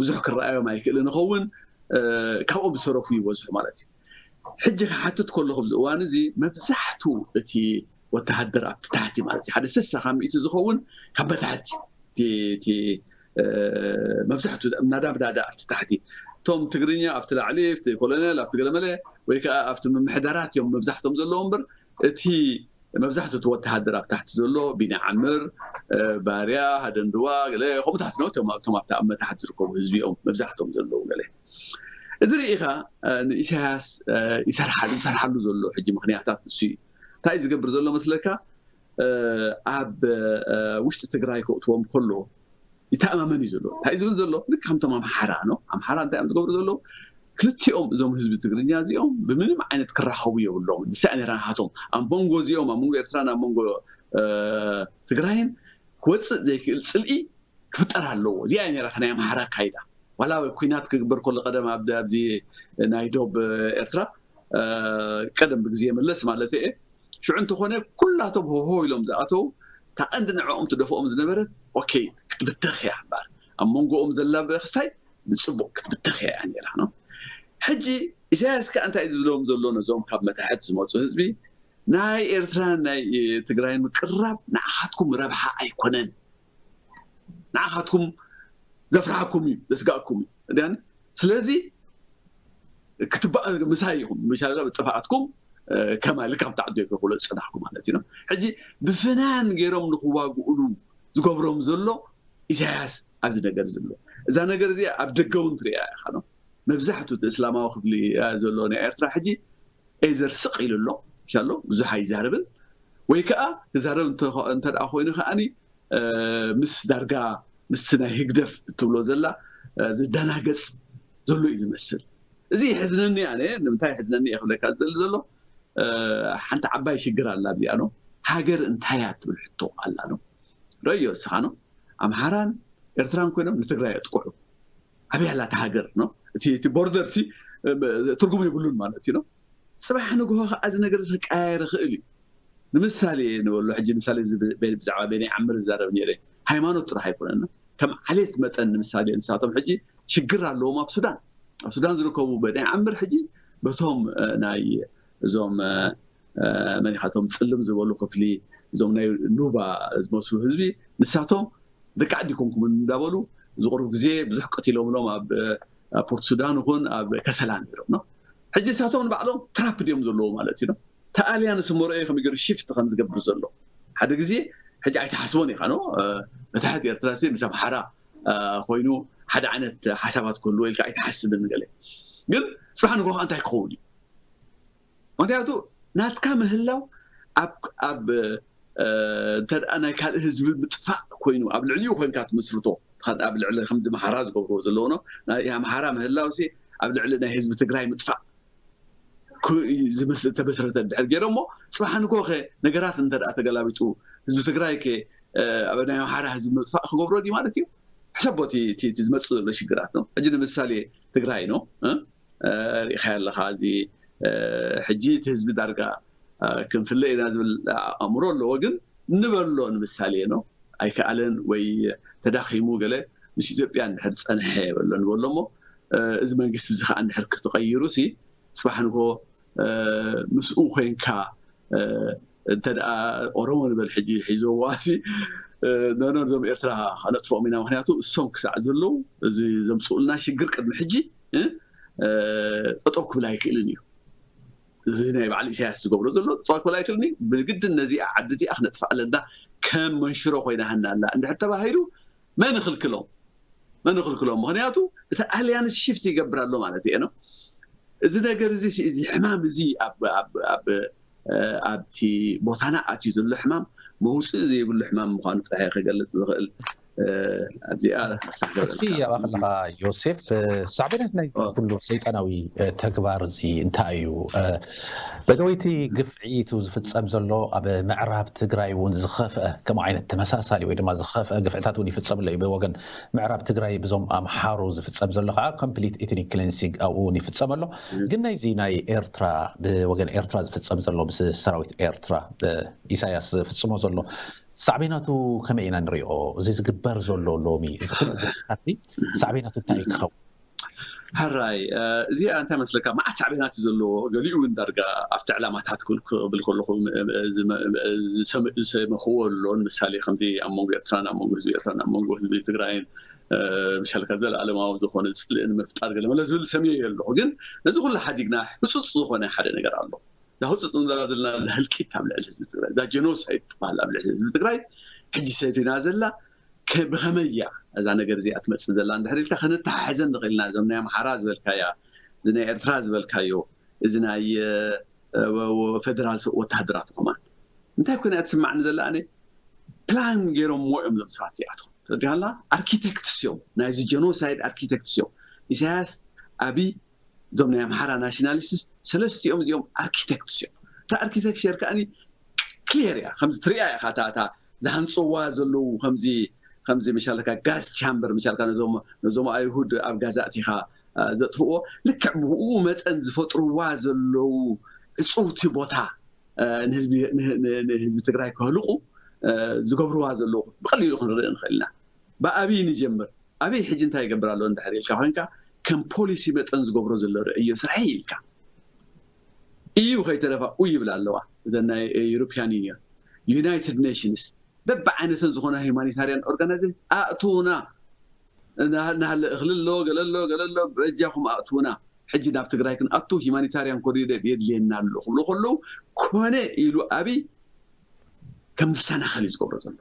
ብዙሕ ክረኣዮም ኣይክእልን ይኸውን። ካብኦም ዝተረፉ ይበዝሑ ማለት እዩ። ሕጂ ክሓትት ከለኹ ኣብዚ እዋን እዚ መብዛሕቱ እቲ ወተሃደር ኣብቲ ታሕቲ ማለት እዩ ሓደ ስሳ ካብ ሚእቲ ዝኸውን ካብ በታሕቲ መብዛሕቱ ናዳብዳዳ ኣብቲ ታሕቲ እቶም ትግርኛ ኣብቲ ላዕሊ ኣብቲ ኮሎኔል ኣብቲ ገለመለ ወይ ከዓ ኣብቲ ምምሕዳራት እዮም መብዛሕቶም ዘለዉ እምበር እቲ መብዛሕቱ እቲ ወተሃደር ኣብ ታሕቲ ዘሎ ቢኒ ዓምር ባርያ ሃደንድዋ ገለ ከምኡታት ነው እቶም ኣብታ ኣብ መታሕት ዝርከቡ ህዝቢ እዮም መብዛሕቶም ዘለዉ ገለ እዚ ርኢኻ ንኢሳያስ ይሰርሓሉ ይሰርሓሉ ዘሎ ሕጂ ምክንያታት ንሱ እዩ እንታይ ዝገብር ዘሎ መስለካ ኣብ ውሽጢ ትግራይ ከእትዎም ከሎ ይተኣማመን እዩ ዘሎ እንታይ ዝብል ዘሎ ልክ ከምቶም ኣምሓራ ነው ኣምሓራ እንታይ እዮም ዝገብሩ ዘለዉ ክልቲኦም እዞም ህዝቢ ትግርኛ እዚኦም ብምንም ዓይነት ክራኸቡ የብሎም ንሳ ነራ ናሃቶም ኣብ መንጎ እዚኦም ኣብ መንጎ ኤርትራን ኣብ መንጎ ትግራይን ክወፅእ ዘይክእል ፅልኢ ክፍጠር ኣለዎ እዚኣ ነራ ናይ ኣምሓራ ኣካይዳ ዋላ ኩናት ክግበር ከሎ ቀደም ኣብዚ ናይ ዶብ ኤርትራ ቀደም ብግዜ መለስ ማለት እየ ሽዑ እንተኾነ ኩላቶም ሆሆ ኢሎም ዝኣተው እታ ቀንዲ ንዕኦም ትደፍኦም ዝነበረት ኦኬ ክትብተኽ እያ እምበኣር ኣብ መንጎኦም ዘላ ክስታይ ብፅቡቅ ክትብተኽ እያ ነራ ነው ሕጂ ኢሳያስ ከዓ እንታይ ዝብሎም ዘሎ ነዞም ካብ መታሕት ዝመፁ ህዝቢ ናይ ኤርትራን ናይ ትግራይን ምቅርራብ ንዓኻትኩም ረብሓ ኣይኮነን ንዓኻትኩም ዘፍርሓኩም እዩ ዘስጋእኩም እዩ ስለዚ ክትባ ምሳይ ኢኹም ምሻ ጥፋኣትኩም ከማይ ልካ ብታዕዶ ይክእሎ ዝፅናሕኩ ማለት እዩ ሕጂ ብፍናን ገይሮም ንክዋግኡሉ ዝገብሮም ዘሎ ኢሳያስ ኣብዚ ነገር ዘሎ እዛ ነገር እዚኣ ኣብ ደገ እውን ትሪኣ ኢኻ ነው መብዛሕቱ እቲ እስላማዊ ክፍሊ ዘሎ ናይ ኤርትራ ሕጂ ኤዘር ስቕ ኢሉ ኣሎ ሻሎ ብዙሕ ኣይዛረብን ወይ ከዓ ክዛረብ እንተ ኮይኑ ከዓኒ ምስ ዳርጋ ምስቲ ናይ ህግደፍ እትብሎ ዘላ ዝደናገፅ ዘሎ እዩ ዝመስል እዚ ይሕዝነኒ ኣነ ንምንታይ ይሕዝነኒ እየ ክብለካ ዝደሊ ዘሎ ሓንቲ ዓባይ ሽግር ኣላ ኣብዚኣ ነው ሃገር እንታይ እያ ትብል ሕቶ ኣላ ነው ረዮ እስኻ ነው ኣምሓራን ኤርትራን ኮይኖም ንትግራይ የጥቅዑ ኣበይ ኣላ እቲ ሃገር ነው እቲ ቦርደር ሲ ትርጉም የብሉን ማለት እዩ ነው ፅባሕ ንግሆ ከዓ እዚ ነገር ክቀያየር ይኽእል እዩ ንምሳሌ ንበሎ ሕጂ ምሳሌ ብዛዕባ ቤናይ ዓምር ዝዛረብ ነይረ ሃይማኖት ጥራሕ ኣይኮነና ከም ዓሌት መጠን ንምሳሌ ንሳቶም ሕጂ ሽግር ኣለዎም ኣብ ሱዳን ኣብ ሱዳን ዝርከቡ ቤናይ ዓምር ሕጂ በቶም ናይ እዞም መኒኻቶም ፅልም ዝበሉ ክፍሊ እዞም ናይ ኑባ ዝመስሉ ህዝቢ ንሳቶም ደቂ ዓዲ ኮንኩም እንዳበሉ ዝቅርብ ግዜ ብዙሕ ቀቲሎምሎም ኣብ ፖርት ሱዳን ይኹን ኣብ ከሰላ ነይሮም ነው ሕጂ ንሳቶም ንባዕሎም ትራፕ ድዮም ዘለዉ ማለት እዩ ነው ተኣልያን ስመረኦ ከመይ ገይሩ ሽፍት ከም ዝገብር ዘሎ ሓደ ግዜ ሕጂ ኣይትሓስቦን ኢኻ ነው መታሕት ኤርትራ ምስ ኣምሓራ ኮይኑ ሓደ ዓይነት ሓሳባት ክህልዎ ኢልካ ኣይትሓስብን ገለ ግን ፅባሕ ንግሆ እንታይ ክኸውን እዩ ምክንያቱ ናትካ ምህላው ኣብ ኣብ እንተ ናይ ካልእ ህዝቢ ምጥፋእ ኮይኑ ኣብ ልዕሊኡ ኮይንካ ትምስርቶ ኣብ ልዕሊ ከምዚ መሓራ ዝገብርዎ ዘለዎኖ ናይ ኣምሓራ ምህላው ሲ ኣብ ልዕሊ ናይ ህዝቢ ትግራይ ምጥፋእ ተበስረተ ድሕር ገይሮሞ ፅባሕ ንኮኸ ነገራት እንተ ተገላቢጡ ህዝቢ ትግራይ ከ ኣብ ናይ ኣምሓራ ህዝቢ ምጥፋእ ክገብሮ ድዩ ማለት እዩ ሕሰቦ ዝመፅእ ዘሎ ሽግራት ነው ሕጂ ንምሳሌ ትግራይ ነው ርኢኻ ኣለኻ እዚ ሕጂ እቲ ህዝቢ ዳርጋ ክንፍለ ኢና ዝብል ኣእምሮ ኣለዎ ግን ንበሎ ንምሳሌ ነው ኣይከኣለን ወይ ተዳኺሙ ገለ ምስ ኢትዮጵያ እንድሕር ዝፀንሐ የበሎ ንበሎ እሞ እዚ መንግስቲ እዚ ከዓ እንድሕር ክትቀይሩ ሲ ፅባሕ ንጎ ምስኡ ኮይንካ እንተ ደኣ ኦሮሞ ንበል ሕጂ ሒዘዋ ሲ ነኖ እዞም ኤርትራ ከነጥፍኦም ኢና ምክንያቱ እሶም ክሳዕ ዘለዉ እዚ ዘምፅኡልና ሽግር ቅድሚ ሕጂ ጠጠው ክብል ኣይክእልን እዩ እዚ ናይ በዓል ኢሳያስ ዝገብሮ ዘሎ ጠጠው ክብል ኣይክእልን እዩ ብግድን ነዚኣ ዓዲ እዚኣ ክነጥፍኣ ኣለና ከም መንሽሮ ኮይና ሃና ኣላ እንድሕር ተባሂሉ መን ይኽልክሎም መን ይኽልክሎም ምክንያቱ እቲ ኣልያንስ ሽፍት ይገብር ኣሎ ማለት እዩ ነው እዚ ነገር እዚ እዚ ሕማም እዚ ኣብቲ ቦታና ኣትዩ ዘሎ ሕማም መውፅእ ዘይብሉ ሕማም ምዃኑ ጥራሕ ክገልፅ ዝኽእል። ኣብዚኣ እስኪ ኣብኣ ከለኻ ዮሴፍ፣ ሳዕቤናት ናይ ኩሉ ሰይጣናዊ ተግባር እዚ እንታይ እዩ? በተወይቲ ግፍዒ እቲ ዝፍፀም ዘሎ ኣብ ምዕራብ ትግራይ እውን ዝኸፍአ ከምኡ ዓይነት ተመሳሳሊ ወይ ድማ ዝኸፍአ ግፍዕታት እውን ይፍፀም ኣሎ እዩ። ብወገን ምዕራብ ትግራይ ብዞም ኣምሓሩ ዝፍፀም ዘሎ ከዓ ኮምፕሊት ኤትኒክ ክሊንሲንግ ኣብኡ እውን ይፍፀም ኣሎ። ግን ናይዚ ናይ ኤርትራ ብወገን ኤርትራ ዝፍፀም ዘሎ ምስ ሰራዊት ኤርትራ ኢሳያስ ዝፍፅሞ ዘሎ ሳዕቤናቱ ከመይ ኢና ንሪኦ? እዚ ዝግበር ዘሎ ሎሚ እዚ ኩሉ ሳዕቤናቱ እንታይ ክኸውን? ሕራይ እዚኣ እንታይ መስለካ፣ መዓት ሳዕቤናት እዩ ዘለዎ። ገሊኡ እውን ዳርጋ ኣብቲ ዕላማታት ክብል ከለኹ ዝሰመኽዎ ኣሎ። ንምሳሌ ከምዚ ኣብ መንጎ ኤርትራን ኣብ መንጎ ህዝቢ ኤርትራን ኣብ መንጎ ህዝቢ ትግራይን ብሻልካ ዘለኣለማዊ ዝኾነ ፅልእን ምፍጣር ገለ መለ ዝብል ሰሚየ ኣለኹ። ግን ነዚ ኩሉ ሓዲግና ህፁፅ ዝኾነ ሓደ ነገር ኣሎ። እዛ ህፁፅ ንብላ ዘለና እዛ ህልቂት ኣብ ልዕሊ ህዝቢ ትግራይ፣ እዛ ጀኖሳይድ ትበሃል ኣብ ልዕሊ ህዝቢ ትግራይ ሕጂ ሰቲና ዘላ ብኸመይ እያ እዛ ነገር እዚኣ ትመፅእ ዘላ እንድሕር ኢልካ ከነተሓሕዘ ንኽእል ኢና። እዞም ናይ ኣምሓራ ዝበልካያ፣ እዚ ናይ ኤርትራ ዝበልካዮ፣ እዚ ናይ ፌደራል ወተሃደራት ኮማን እንታይ ኮነ እያ ትስማዕኒ ዘላ? ኣነ ፕላን ገይሮምዎ እዮም እዞም ሰባት እዚኣቶም። ተረዲኻላ? ኣርኪቴክትስ እዮም ናይዚ ጀኖሳይድ ኣርኪቴክትስ እዮም። ኢሳያስ፣ ኣብይ፣ እዞም ናይ ኣምሓራ ናሽናሊስትስ ሰለስቲኦም እዚኦም ኣርኪቴክትስ እዮም። እታ ኣርኪቴክቸር ከዓኒ ክሊር እያ፣ ከምዚ ትሪኣ ኢኻ እታ እታ ዝሃንፅዋ ዘለዉ ከምዚ ከምዚ መሻለካ ጋዝ ቻምበር መሻልካ ነዞም ነዞም ኣይሁድ ኣብ ጋዛ ኣቲኻ ዘጥፍዎ ልክዕ ብኡ መጠን ዝፈጥርዋ ዘለዉ ዕፅውቲ ቦታ ንህዝቢ ትግራይ ከህልቁ ዝገብርዋ ዘለዉ ብቐሊሉ ክንርኢ ንኽእል ኢና። ብኣብይ ንጀምር። ኣብይ ሕጂ እንታይ ይገብር ኣሎ እንድሕር ኢልካ ኮይንካ ከም ፖሊሲ መጠን ዝገብሮ ዘሎ ርእዮ ስርሐይ ኢልካ ኢዩ። ከይተረፋ ኡ ይብል ኣለዋ እዘን ናይ ዩሮፒያን ዩኒዮን፣ ዩናይትድ ኔሽንስ በብዓይነተን ዝኾነ ሂማኒታርያን ኦርጋናይዜሽን ኣእትውና ናህለ እኽሊ ኣሎ ገለ ኣሎ ገለ ኣሎ በጃኹም ኣእትውና ሕጂ ናብ ትግራይ ክንኣቱ ሂማኒታርያን ኮሪደር የድልየና ኣሎ ክብሉ ከለዉ ኮነ ኢሉ ኣብይ ከም ዝሰናኸል እዩ ዝገብሮ ዘሎ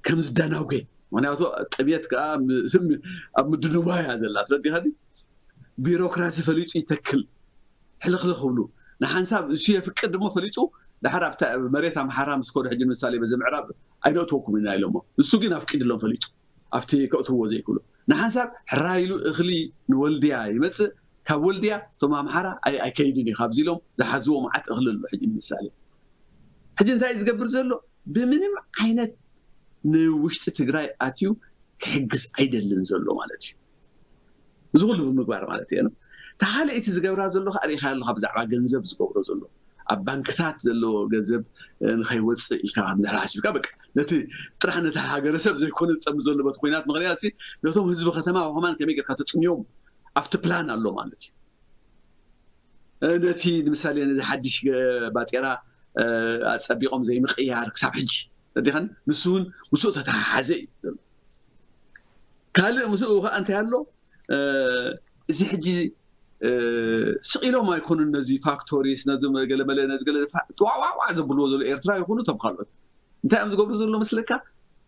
ከም ዝደናጉ። ምክንያቱ ጥሜት ከዓ ኣብ ምድንጓ እያ ዘላ። ትረዲኻ ቢሮክራሲ ፈሊጡ ይተክል ሕልኽልኽ ክብሉ ንሓንሳብ እሱ የፍቅድ ድሞ ፈሊጡ ድሓር ኣብታ መሬት ኣምሓራ ምስ ከዱ ሕጂ ንምሳሌ በዚ ምዕራብ ኣይነእትወኩም ኢና ኢሎሞ። ንሱ ግን ኣፍቂድሎም ፈሊጡ ኣብቲ ከእትውዎ ዘይክእሉ ንሓንሳብ ሕራይ ኢሉ እኽሊ ንወልድያ ይመፅእ። ካብ ወልድያ እቶም ኣምሓራ ኣይከይድን እዩ ካብዚ ኢሎም ዝሓዝዎ መዓት እኽሊ ኣሎ። ሕጂ ንምሳሌ ሕጂ እንታይ እዩ ዝገብር ዘሎ? ብምንም ዓይነት ንውሽጢ ትግራይ ኣትዩ ክሕግዝ ኣይደልን ዘሎ ማለት እዩ። እዚ ኩሉ ብምግባር ማለት እዩ። ተሓለ እቲ ዝገብራ ዘሎ ከዓ ሪኢኻ ኣለካ ብዛዕባ ገንዘብ ዝገብሮ ዘሎ ኣብ ባንክታት ዘለዎ ገንዘብ ንኸይወፅእ ኢልካ ምድሕር ሓሲብካ በቃ ነቲ ጥራሕ ነቲ ሃገረሰብ ዘይኮነ ዝጠሚ ዘሎ በቲ ኩናት ምክንያት ነቶም ህዝቢ ከተማ ከማን ከመይ ጌርካ ተፅምዮም ኣብቲ ፕላን ኣሎ ማለት እዩ። ነቲ ንምሳሌ ነዚ ሓድሽ ባጤራ ኣፀቢቆም ዘይምቅያር ክሳብ ሕጂ ዲኸን ንሱ እውን ምስኡ ተተሓሓዘ እዩ ዘሎ። ካልእ ምስኡ ከዓ እንታይ ኣሎ? እዚ ሕጂ ስቕ ኢሎም ኣይኮኑን ነዚ ፋክቶሪስ ነዚ ገለመለ ነዚ ገለ ዋዕዋዕዋዕ ዘብልዎ ዘሎ ኤርትራ ይኹኑ እቶም ካልኦት እንታይ እዮም ዝገብሩ ዘሎ መስለካ?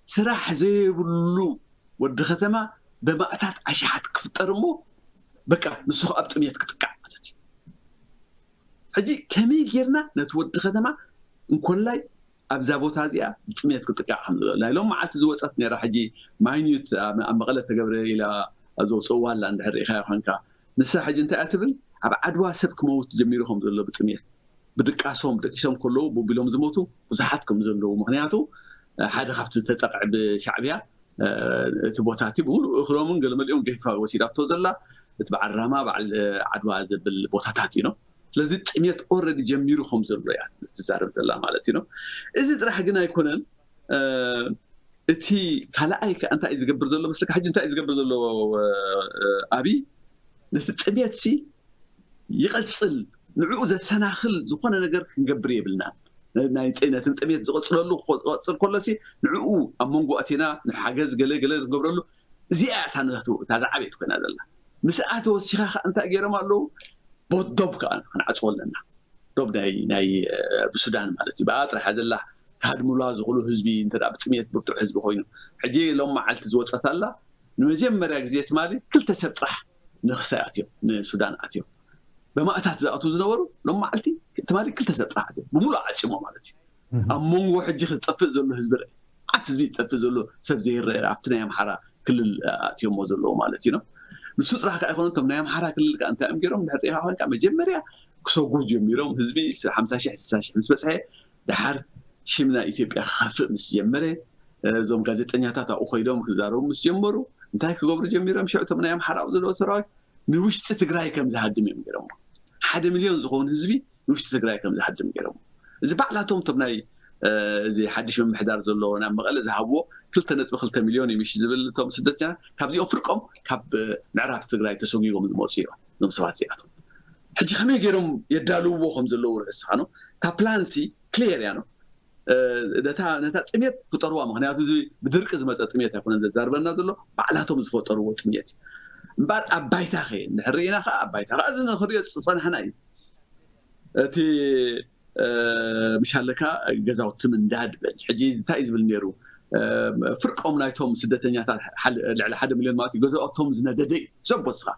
ስራሕ ዘይብሉ ወዲ ከተማ ብማእታት ኣሽሓት ክፍጠር እሞ በቃ ንሱ ኣብ ጥሜት ክጥቃዕ ማለት እዩ። ሕጂ ከመይ ጌርና ነቲ ወዲ ከተማ እንኮላይ ኣብዛ ቦታ እዚኣ ብጥሜት ክጥቃዕ ከም ዝኽእል ናይ ሎም መዓልቲ ዝወፀት ነራ ሕጂ ማይኒት ኣብ መቐለ ተገብረ ኢላ ዘውፅእዋ ኣላ እንድሕር ርኢኻዮ ኮንካ ንሳ ሕጂ እንታይ እያ ትብል ኣብ ዓድዋ ሰብ ክመውት ጀሚሩ ከም ዘሎ ብጥሜት ብድቃሶም ደቂሶም ከለዉ ቦቢሎም ዝሞቱ ብዙሓት ከም ዘለዉ ምክንያቱ ሓደ ካብቲ ዝተጠቕዕ ብሻዕብያ እቲ ቦታ እቲ ብምሉእ እኽሎምን ገለመሊኦም ገፊፋ ወሲዳቶ ዘላ እቲ በዓል ራማ በዓል ዓድዋ ዘብል ቦታታት እዩ ነው። ስለዚ ጥሜት ኦረዲ ጀሚሩ ከም ዘሎ እያ ትዛረብ ዘላ ማለት እዩ ነው። እዚ ጥራሕ ግን ኣይኮነን። እቲ ካልኣይ ከ እንታይ ዝገብር ዘሎ መስለካ? ሕጂ እንታይ ዝገብር ዘሎ ኣብይ ነቲ ጥሜት ሲ ይቐፅል ንዕኡ ዘሰናኽል ዝኾነ ነገር ክንገብር የብልና። ነቲ ጥሜት ዝቐፅለሉ ክቐፅል ከሎ ሲ ንዕኡ ኣብ መንጎ ኣቲና ንሓገዝ ገለ ገለ ክንገብረሉ እዚኣ እታ ነቱ እታ ዝዓበየት ኮይና ዘላ። ምስኣ ተወሲኻ ከዓ እንታይ ገይሮም ኣለዉ? ቦት ዶብ ከዓ ክንዓፅዎ ኣለና። ዶብ ናይ ናይ ብሱዳን ማለት እዩ። ብኣ ጥራሕ ዘላ ካድምሏ ዝኽእሉ ህዝቢ እንተ ብጥሜት ብርቱዕ ህዝቢ ኮይኑ ሕጂ ሎም መዓልቲ ዝወፀት ኣላ ንመጀመርያ ግዜ ትማሊ ክልተ ሰብ ጥራሕ ንክስታይ ኣትዮም ንሱዳን ኣትዮም ብማእታት ዝኣትዉ ዝነበሩ ሎም መዓልቲ ትማሊ ክልተ ሰብ ጥራሕ ኣትዮም ብምሉእ ዓፂሞ ማለት እዩ። ኣብ መንጎ ሕጂ ክጠፍእ ዘሎ ህዝቢ ርእ ዓት ህዝቢ ይጠፍእ ዘሎ ሰብ ዘይረአ ኣብቲ ናይ ኣምሓራ ክልል ኣትዮሞ ዘለዉ ማለት እዩ። ንሱ ጥራሕ ከዓ ይኮነ እቶም ናይ ኣምሓራ ክልል ከዓ እንታይ እዮም ገይሮም ድሕር ሪኢካ ኮይንካ መጀመርያ ክሰጉ ጀሚሮም ህዝቢ ሓምሳ ሽሕ ስሳ ሽሕ ምስ በፅሐ ድሓር ሽም ናይ ኢትዮጵያ ክኸፍእ ምስ ጀመረ እዞም ጋዜጠኛታት ኣብኡ ኮይዶም ክዛረቡ ምስ ጀመሩ እንታይ ክገብሩ ጀሚሮም ሽዑ እቶም ናይ ኣምሓራ ኣብኡ ዘለዎ ሰራዊት ንውሽጢ ትግራይ ከም ዝሃድም እዮም ገይሮም ሓደ ሚሊዮን ዝኸውን ህዝቢ ንውሽጢ ትግራይ ከም ዝሃድም ገይሮም እዚ ባዕላቶም እቶም ናይ እዚ ሓድሽ ምምሕዳር ዘለዎ ናብ መቐለ ዝሃብዎ ክልተ ነጥቢ ክልተ ሚሊዮን እዩ ምሽ ዝብል እቶም ስደተኛ ካብዚኦም ፍርቆም ካብ ምዕራብ ትግራይ ተሰጉጎም ዝመፁ እዮም እዞም ሰባት እዚኣቶም ሕጂ ከመይ ገይሮም የዳልውዎ ከም ዘለዉ ርእስኻ ነው እታ ፕላንሲ ክሊየር እያ ነው ነታ ጥሜት ፍጠርዋ ምክንያቱ እዚ ብድርቂ ዝመፀ ጥሜት ኣይኮነን ዘዛርበና ዘሎ ባዕላቶም ዝፈጠርዎ ጥሜት እዩ እምበር ኣብ ባይታ ከ እንድሕር ርኢና ከዓ ኣብ ባይታ ከዓ እዚ ንክሪኦ ዝፀናሕና እዩ እቲ ምሻለካ ገዛውቲ ምንዳድ በል ሕጂ እንታይ እዩ ዝብል ነይሩ ፍርቆም ናይቶም ስደተኛታት ልዕሊ ሓደ ሚሊዮን ማለት እዩ ገዛውቶም ዝነደደ እዩ ሰብ ወስኻ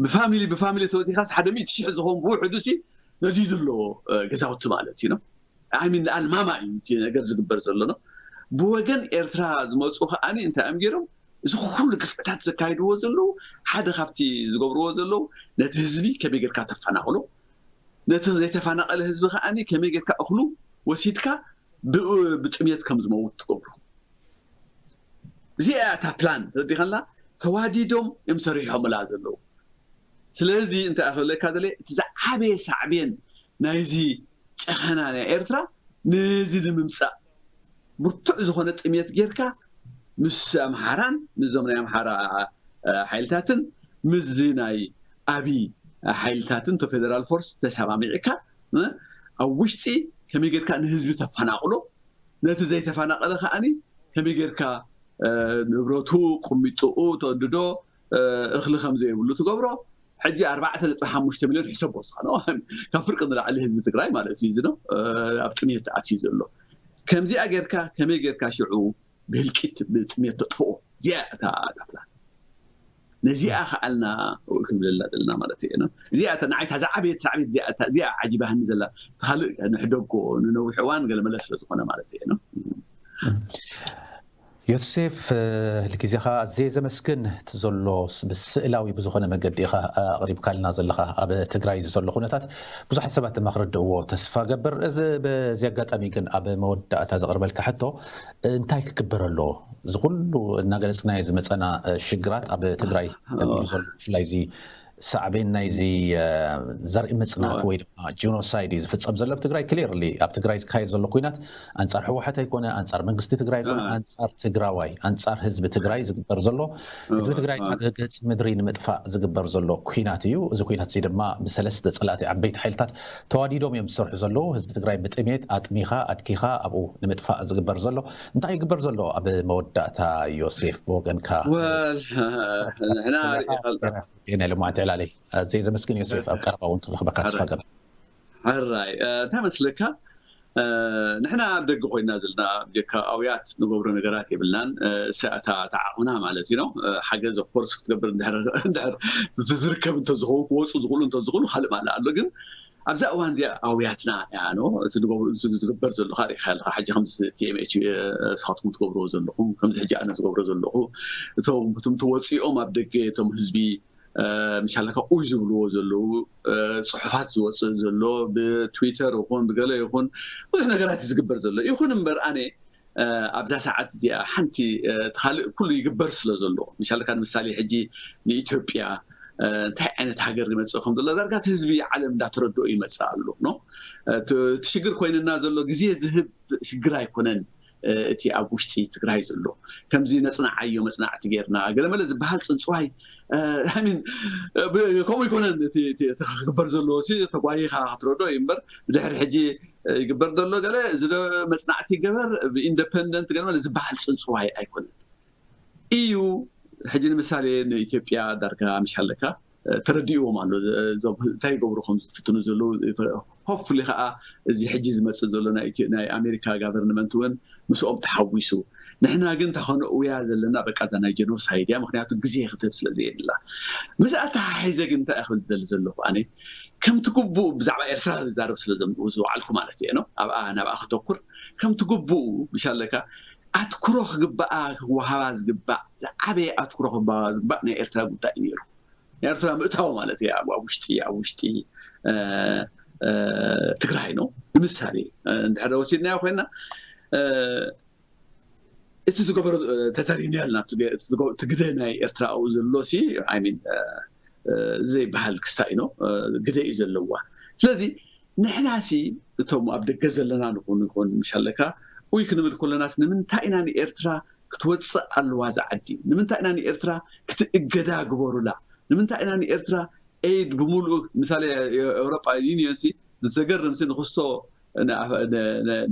ብፋሚሊ ብፋሚሊ ተወፂኻስ ሓደ ሚእቲ ሽሕ ዝኸውን ብውሕዱ ሲ ነዲዱ ኣሎ ገዛውቲ ማለት እዩ ሚን ኣልማማ እዩ እቲ ነገር ዝግበር ዘሎ ነው ብወገን ኤርትራ ዝመፁ ከዓኒ እንታይ እዮም ገይሮም እዚ ኩሉ ግፍዕታት ዘካይድዎ ዘለዉ ሓደ ካብቲ ዝገብርዎ ዘለዉ ነቲ ህዝቢ ከመይ ጌርካ ተፈናቕሎ ነቲ ዘይተፈናቐለ ህዝቢ ከዓኒ ከመይ ጌርካ እኽሉ ወሲድካ ብኡ ብጥሜት ከም ዝመውት ትገብሮ እዚኣ እታ ፕላን ተረዲኸላ ተዋዲዶም እዮም ሰሪሖምላ ዘለዉ ስለዚ እንታይ ክብለካ ዘለ እቲ ዝዓበየ ሳዕቤን ናይዚ ጨኸና ናይ ኤርትራ ነዚ ንምምፃእ ብርቱዕ ዝኾነ ጥሜት ጌርካ ምስ ኣምሓራን ምስዞም ናይ ኣምሓራ ሓይልታትን ምስዚ ናይ ኣብይ ሓይልታትን ቶ ፌደራል ፎርስ ተሰማሚዕካ ኣብ ውሽጢ ከመይ ጌርካ ንህዝቢ ተፈናቕሎ ነቲ ዘይተፈናቐለ ከዓኒ ከመይ ጌርካ ንብረቱ ቁሚጥኡ ተወድዶ እኽሊ ከም ዘይብሉ ትገብሮ ሕጂ ኣርባዕተ ነጥቢ ሓሙሽተ ሚሊዮን ሕሰቦ ስኻ ካብ ፍርቂ ንላዕሊ ህዝቢ ትግራይ ማለት እዩ ዝኖ ኣብ ጥሜት ኣትዩ ዘሎ ከምዚኣ ጌርካ ከመይ ጌርካ ሽዑ ብህልቂት ብጥሜት ተጥፍኦ እዚኣ እታ ፕላን ነዚኣ ከኣልና ክንብለላ ዘለና ማለት እዩ እዚኣ እታ ንዓይታ ዝዓበየት ሳዕቤት እዚኣ እዚኣ ዓጂባህኒ ዘላ ካልእ ንሕደጎ ንነዊሕ እዋን ገለ መለስ ስለ ዝኾነ ማለት እዩ ዮሴፍ ንግዜኻ ኣዘየ ዘመስግን እቲ ዘሎ ብስእላዊ ብዝኾነ መገዲ ኢኻ ኣቕሪብካልና ዘለኻ ኣብ ትግራይ ዘሎ ኩነታት ብዙሓት ሰባት ድማ ክርድእዎ ተስፋ ገብር እዚ በዚ ኣጋጣሚ ግን ኣብ መወዳእታ ዘቕርበልካ ሕቶ እንታይ ክግበር ኣለዎ እዚ ኩሉ እናገለፅናዮ ዝመፀና ሽግራት ኣብ ትግራይ ዘሎ ብፍላይ እዚ ሳዕቤን ናይዚ ዘርኢ ምፅናት ወይ ድማ ጂኖሳይድ እዩ ዝፍፀም ዘሎ ኣብ ትግራይ ክሊርሊ ኣብ ትግራይ ዝካየድ ዘሎ ኩናት ኣንፃር ህወሓት ኣይኮነ ኣንፃር መንግስቲ ትግራይ ኣይኮነ ኣንፃር ትግራዋይ ኣንፃር ህዝቢ ትግራይ ዝግበር ዘሎ ህዝቢ ትግራይ ካብ ገፅ ምድሪ ንምጥፋእ ዝግበር ዘሎ ኩናት እዩ እዚ ኩናት እዚ ድማ ብሰለስተ ፀላእቲ ዓበይቲ ሓይልታት ተዋዲዶም እዮም ዝሰርሑ ዘለዉ ህዝቢ ትግራይ ብጥሜት ኣጥሚኻ ኣድኪኻ ኣብኡ ንምጥፋእ ዝግበር ዘሎ እንታይ ይግበር ዘሎ ኣብ መወዳእታ ዮሴፍ ብወገንካ ናይ ሎማዓንቲ ዕላለይ ኣዘይ ዘመስግን ዮሴፍ ኣብ ቀረባ እውን ክረኽበካ ተስፋ ገበ ሕራይ እንታይ መስለካ ንሕና ኣብ ደገ ኮይና ዘለና ጀካ ኣውያት ንገብሮ ነገራት የብልናን ሰእታ ተዓቑና ማለት እዩ ሓገዝ ኦፍኮርስ ክትገብር እንድሕር ዝርከብ እንተዝኸውን ክወፁ ዝኽእሉ እንተዝኽእሉ ካልእ ማለ ኣሎ ግን ኣብዛ እዋን እዚኣ ኣውያትና እያ እቲ ዝግበር ዘሎ ካ ሪኢካ ኣለካ ሕጂ ከምዚ ቲኤምኤች ስኻትኩም ትገብርዎ ዘለኹም ከምዚ ሕጂ ኣነ ዝገብሮ ዘለኹ እቶም ትወፅኦም ኣብ ደገ እቶም ህዝቢ ምሻለካ ኡይ ዝብልዎ ዘለዉ ፅሑፋት ዝወፅእ ዘሎ ብትዊተር ይኹን ብገለ ይኹን ብዙሕ ነገራት እዩ ዝግበር ዘሎ ይኹን እምበር ኣነ ኣብዛ ሰዓት እዚኣ ሓንቲ ካልእ ኩሉ ይግበር ስለ ዘሎ ምሻለካ ንምሳሌ ሕጂ ንኢትዮጵያ እንታይ ዓይነት ሃገር ይመፅእ ከም ዘሎ ዳርጋ እቲ ህዝቢ ዓለም እንዳተረድኦ ይመፅእ ኣሎ ኖ እቲ ሽግር ኮይንና ዘሎ ግዜ ዝህብ ሽግር ኣይኮነን እቲ ኣብ ውሽጢ ትግራይ ዘሎ ከምዚ ነፅናዓዮ መፅናዕቲ ጌርና ገለመለ ዝበሃል ፅንፅዋይ ሚን ከምኡ ይኮነን እቲ ክግበር ዘለዎ ተጓይካ ክትረዶ እዩ እምበር ብድሕሪ ሕጂ ይግበር ዘሎ ገለ እዚ መፅናዕቲ ገበር ብኢንደፐንደንት ገለመለ ዝበሃል ፅንፅዋይ ኣይኮነን እዩ ሕጂ ንምሳሌ ንኢትዮጵያ ዳርጋ ምሽ ኣለካ ተረዲእዎም ኣሎ እንታይ ይገብሩ ከም ዝፍትኑ ዘለዉ ሆፍሊ ከዓ እዚ ሕጂ ዝመፅእ ዘሎ ናይ ኣሜሪካ ጋቨርንመንት እውን ምስኦም ተሓዊሱ ንሕና ግን ተኸነእውያ ዘለና በቃ እዛ ናይ ጀኖሳይድ እያ ምክንያቱ ግዜ ክትህብ ስለ ዘየድላ ምስ ኣተሓሒዘ ግን እንታይ ክብል ዝደሊ ዘለኹ ኣነ ከምቲ ግቡእ ብዛዕባ ኤርትራ ዝዛረብ ስለ ዝወዓልኩ ማለት እየ ነው። ኣብኣ ናብኣ ክተኩር ከምቲ ግቡእ ምሻለካ ኣትኩሮ ክግባኣ ክወሃባ ዝግባእ ዝዓበየ ኣትኩሮ ክባባ ዝግባእ ናይ ኤርትራ ጉዳይ እዩ ነይሩ። ናይ ኤርትራ ምእታው ማለት እዩ ኣብ ውሽጢ ኣብ ውሽጢ ትግራይ ነው። ንምሳሌ እንድሕር ወሲድናዮ ኮይና እቲ ዝገበሮ ተዛሪብናዮ ኣለና። እቲ ግደ ናይ ኤርትራ ኣብኡ ዘሎ ሲ ሚን ዘይበሃል ክስታይ ነው። ግደ እዩ ዘለዋ። ስለዚ ንሕና ሲ እቶም ኣብ ደገ ዘለና ንኹን ይኹን ምሻለካ ውይ ክንብል ከለናስ ንምንታይ ኢና ንኤርትራ ክትወፅእ ኣለዋ እዛ ዓዲ? ንምንታይ ኢና ንኤርትራ ክትእገዳ ግበሩላ? ንምንታይ ኢና ንኤርትራ ኤድ ብምሉእ ምሳሌ ኤውሮጳ ዩኒየን ሲ ዘገርም ሲ ንክስቶ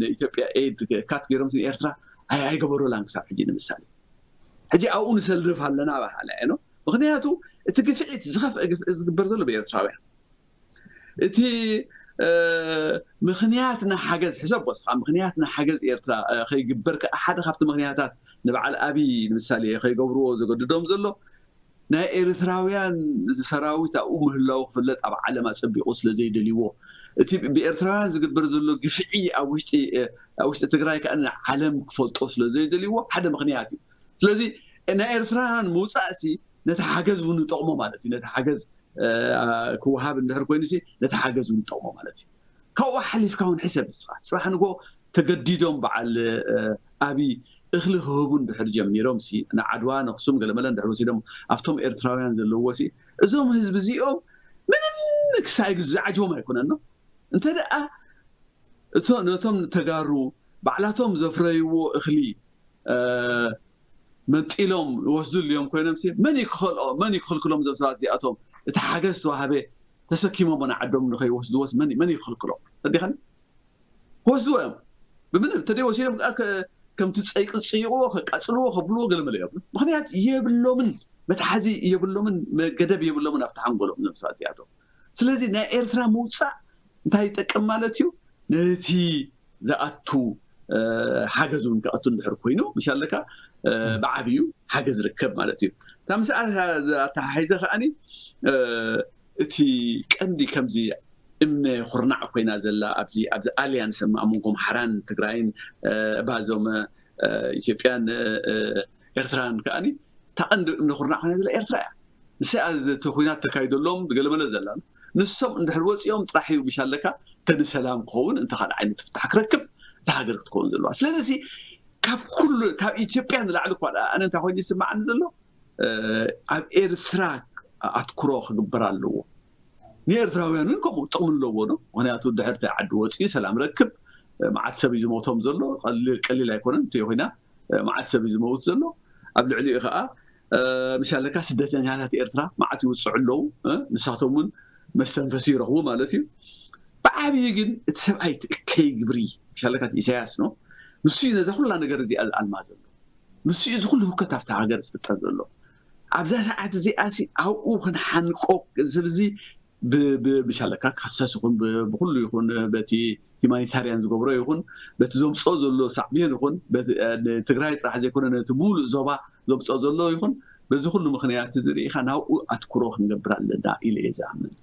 ንኢትዮጵያ ኤድ ካት ገይሮም ሲ ኤርትራ ኣይገበሩላን ክሳብ ሕጂ ንምሳሌ ሕጂ ኣብኡ ንሰልፍ ኣለና ባሃላ እየ ነው። ምክንያቱ እቲ ግፍዒት ዝኸፍአ ግፍዒ ዝግበር ዘሎ ብኤርትራውያን እቲ ምክንያት ንሓገዝ ሕሰቦ ስኻ ምክንያት ንሓገዝ ኤርትራ ከይግበር ከዓ ሓደ ካብቲ ምክንያታት ንበዓል ኣብይ ንምሳሌ ከይገብርዎ ዘገድዶም ዘሎ ናይ ኤርትራውያን ሰራዊት ኣብኡ ምህላው ክፍለጥ ኣብ ዓለም ኣፀቢቑ ስለ ዘይደልይዎ እቲ ብኤርትራውያን ዝግበር ዘሎ ግፍዒ ኣብ ውሽጢ ኣብ ውሽጢ ትግራይ ከዓ ንዓለም ክፈልጦ ስለ ዘይደልይዎ ሓደ ምክንያት እዩ። ስለዚ ናይ ኤርትራውያን ምውፃእ ሲ ነቲ ሓገዝ እውን ንጠቕሞ ማለት እዩ። ነቲ ሓገዝ ክወሃብ እንድሕር ኮይኑ ሲ ነቲ ሓገዝ እውን ይጠቕሞ ማለት እዩ። ካብኡ ሓሊፍካ እውን ሕሰብ ንስኻ ፅባሕ ንጎ ተገዲዶም በዓል ኣብይ እኽሊ ክህቡ እንድሕር ጀሚሮም ሲ ንዓድዋ ነክሱም ገለመለ እንድሕር ወሲዶም ኣብቶም ኤርትራውያን ዘለዎ ሲ እዞም ህዝቢ እዚኦም ምንም ክሳይ ዝዓጅቦም ኣይኮነን ነው። እንተ ደኣ እቶ ነቶም ተጋሩ ባዕላቶም ዘፍረይዎ እኽሊ መንጢሎም ይወስዱ እዮም ኮይኖም ሲ መን ይክኸልኦ መን ይክልክሎም እዞም ሰባት እዚኣቶም እቲ ሓገዝ ተዋህበ ተሰኪሞም ንዓዶም ንኸይወስድዎስ መን መን ይክልክሎም ተዲኸን ክወስድዎ እዮም። ብምንም ተደይ ወሲዶም ከዓ ከምቲ ፀይቂ ፅይቕዎ ከቃፅልዎ ከብልዎ ገለመለ እዮም። ምክንያት የብሎምን መትሓዚ የብሎምን ገደብ የብሎምን ኣብቲ ሓንጎሎም እዞም ሰባት እዚኣቶም። ስለዚ ናይ ኤርትራ ምውፃእ እንታይ ይጠቅም ማለት እዩ? ነቲ ዝኣቱ ሓገዝ እውን ክኣቱ እንድሕር ኮይኑ ምሻለካ ብዓብዩ ሓገዝ ርከብ ማለት እዩ። እታ ምስ ኣተሓሒዘ ከዓኒ እቲ ቀንዲ ከምዚ እምነ ኩርናዕ ኮይና ዘላ ኣብዚ ኣብዚ ኣልያንስ ኣብ መንጎ ኣምሓራን ትግራይን ባዞም ኢትዮጵያን ኤርትራን ከዓኒ እታ ቀንዲ እምነ ኩርናዕ ኮይና ዘላ ኤርትራ እያ። ንሰኣ እቲ ኩናት ተካይደሎም ገለመለ ዘላ ንሶም እንድሕር ወፂኦም ጥራሕ እዩ ምሻለካ ተንሰላም ክኸውን እንተ ካልእ ዓይነት ፍታሕ ክረክብ እታ ሃገር ክትኸውን ዘለዋ። ስለዚ ካብ ኩሉ ካብ ኢትዮጵያ ንላዕሊ እኳ ኣነ እንታይ ኮይኑ ይስማዓኒ ዘሎ ኣብ ኤርትራ ኣትኩሮ ክግበር ኣለዎ። ንኤርትራውያን እውን ከምኡ ጥቕሚ ኣለዎ ነው። ምክንያቱ ድሕር ዓዲ ወፅኡ ሰላም ረክብ መዓት ሰብ እዩ ዝሞቶም ዘሎ ቀሊል ኣይኮነን። እንተ ኮይና መዓት ሰብ እዩ ዝመውት ዘሎ ኣብ ልዕሊኡ ከዓ ምሻለካ ስደተኛታት ኤርትራ መዓት ይውፅዑ ኣለዉ። ንሳቶም እውን መስተንፈሲ ይረኽቡ ማለት እዩ። ብዓብዩ ግን እቲ ሰብኣይ እቲ እከይ ግብሪ ምሻለካ ኢሳያስ ነው። ንሱ እዩ ነዛ ኩላ ነገር እዚኣ ዝኣልማ ዘሎ። ንሱ እዩ እዚ ኩሉ ህውከት ኣብቲ ሃገር ዝፍጠር ዘሎ። ኣብዛ ሰዓት እዚኣ ሲ ኣብኡ ክንሓንቆ ሰብ እዚ ብሻለካ ክኸሰስ ይኹን ብኩሉ ይኹን በቲ ሂማኒታርያን ዝገብሮ ይኹን በቲ ዘምፅኦ ዘሎ ሳዕቤን ይኹን ትግራይ ጥራሕ ዘይኮነ ነቲ ሙሉእ ዞባ ዘምፅኦ ዘሎ ይኹን በዚ ኩሉ ምክንያት እዚ ርኢኻ ናብኡ ኣትኩሮ ክንገብር ኣለና ኢለ እየ ዝኣምን።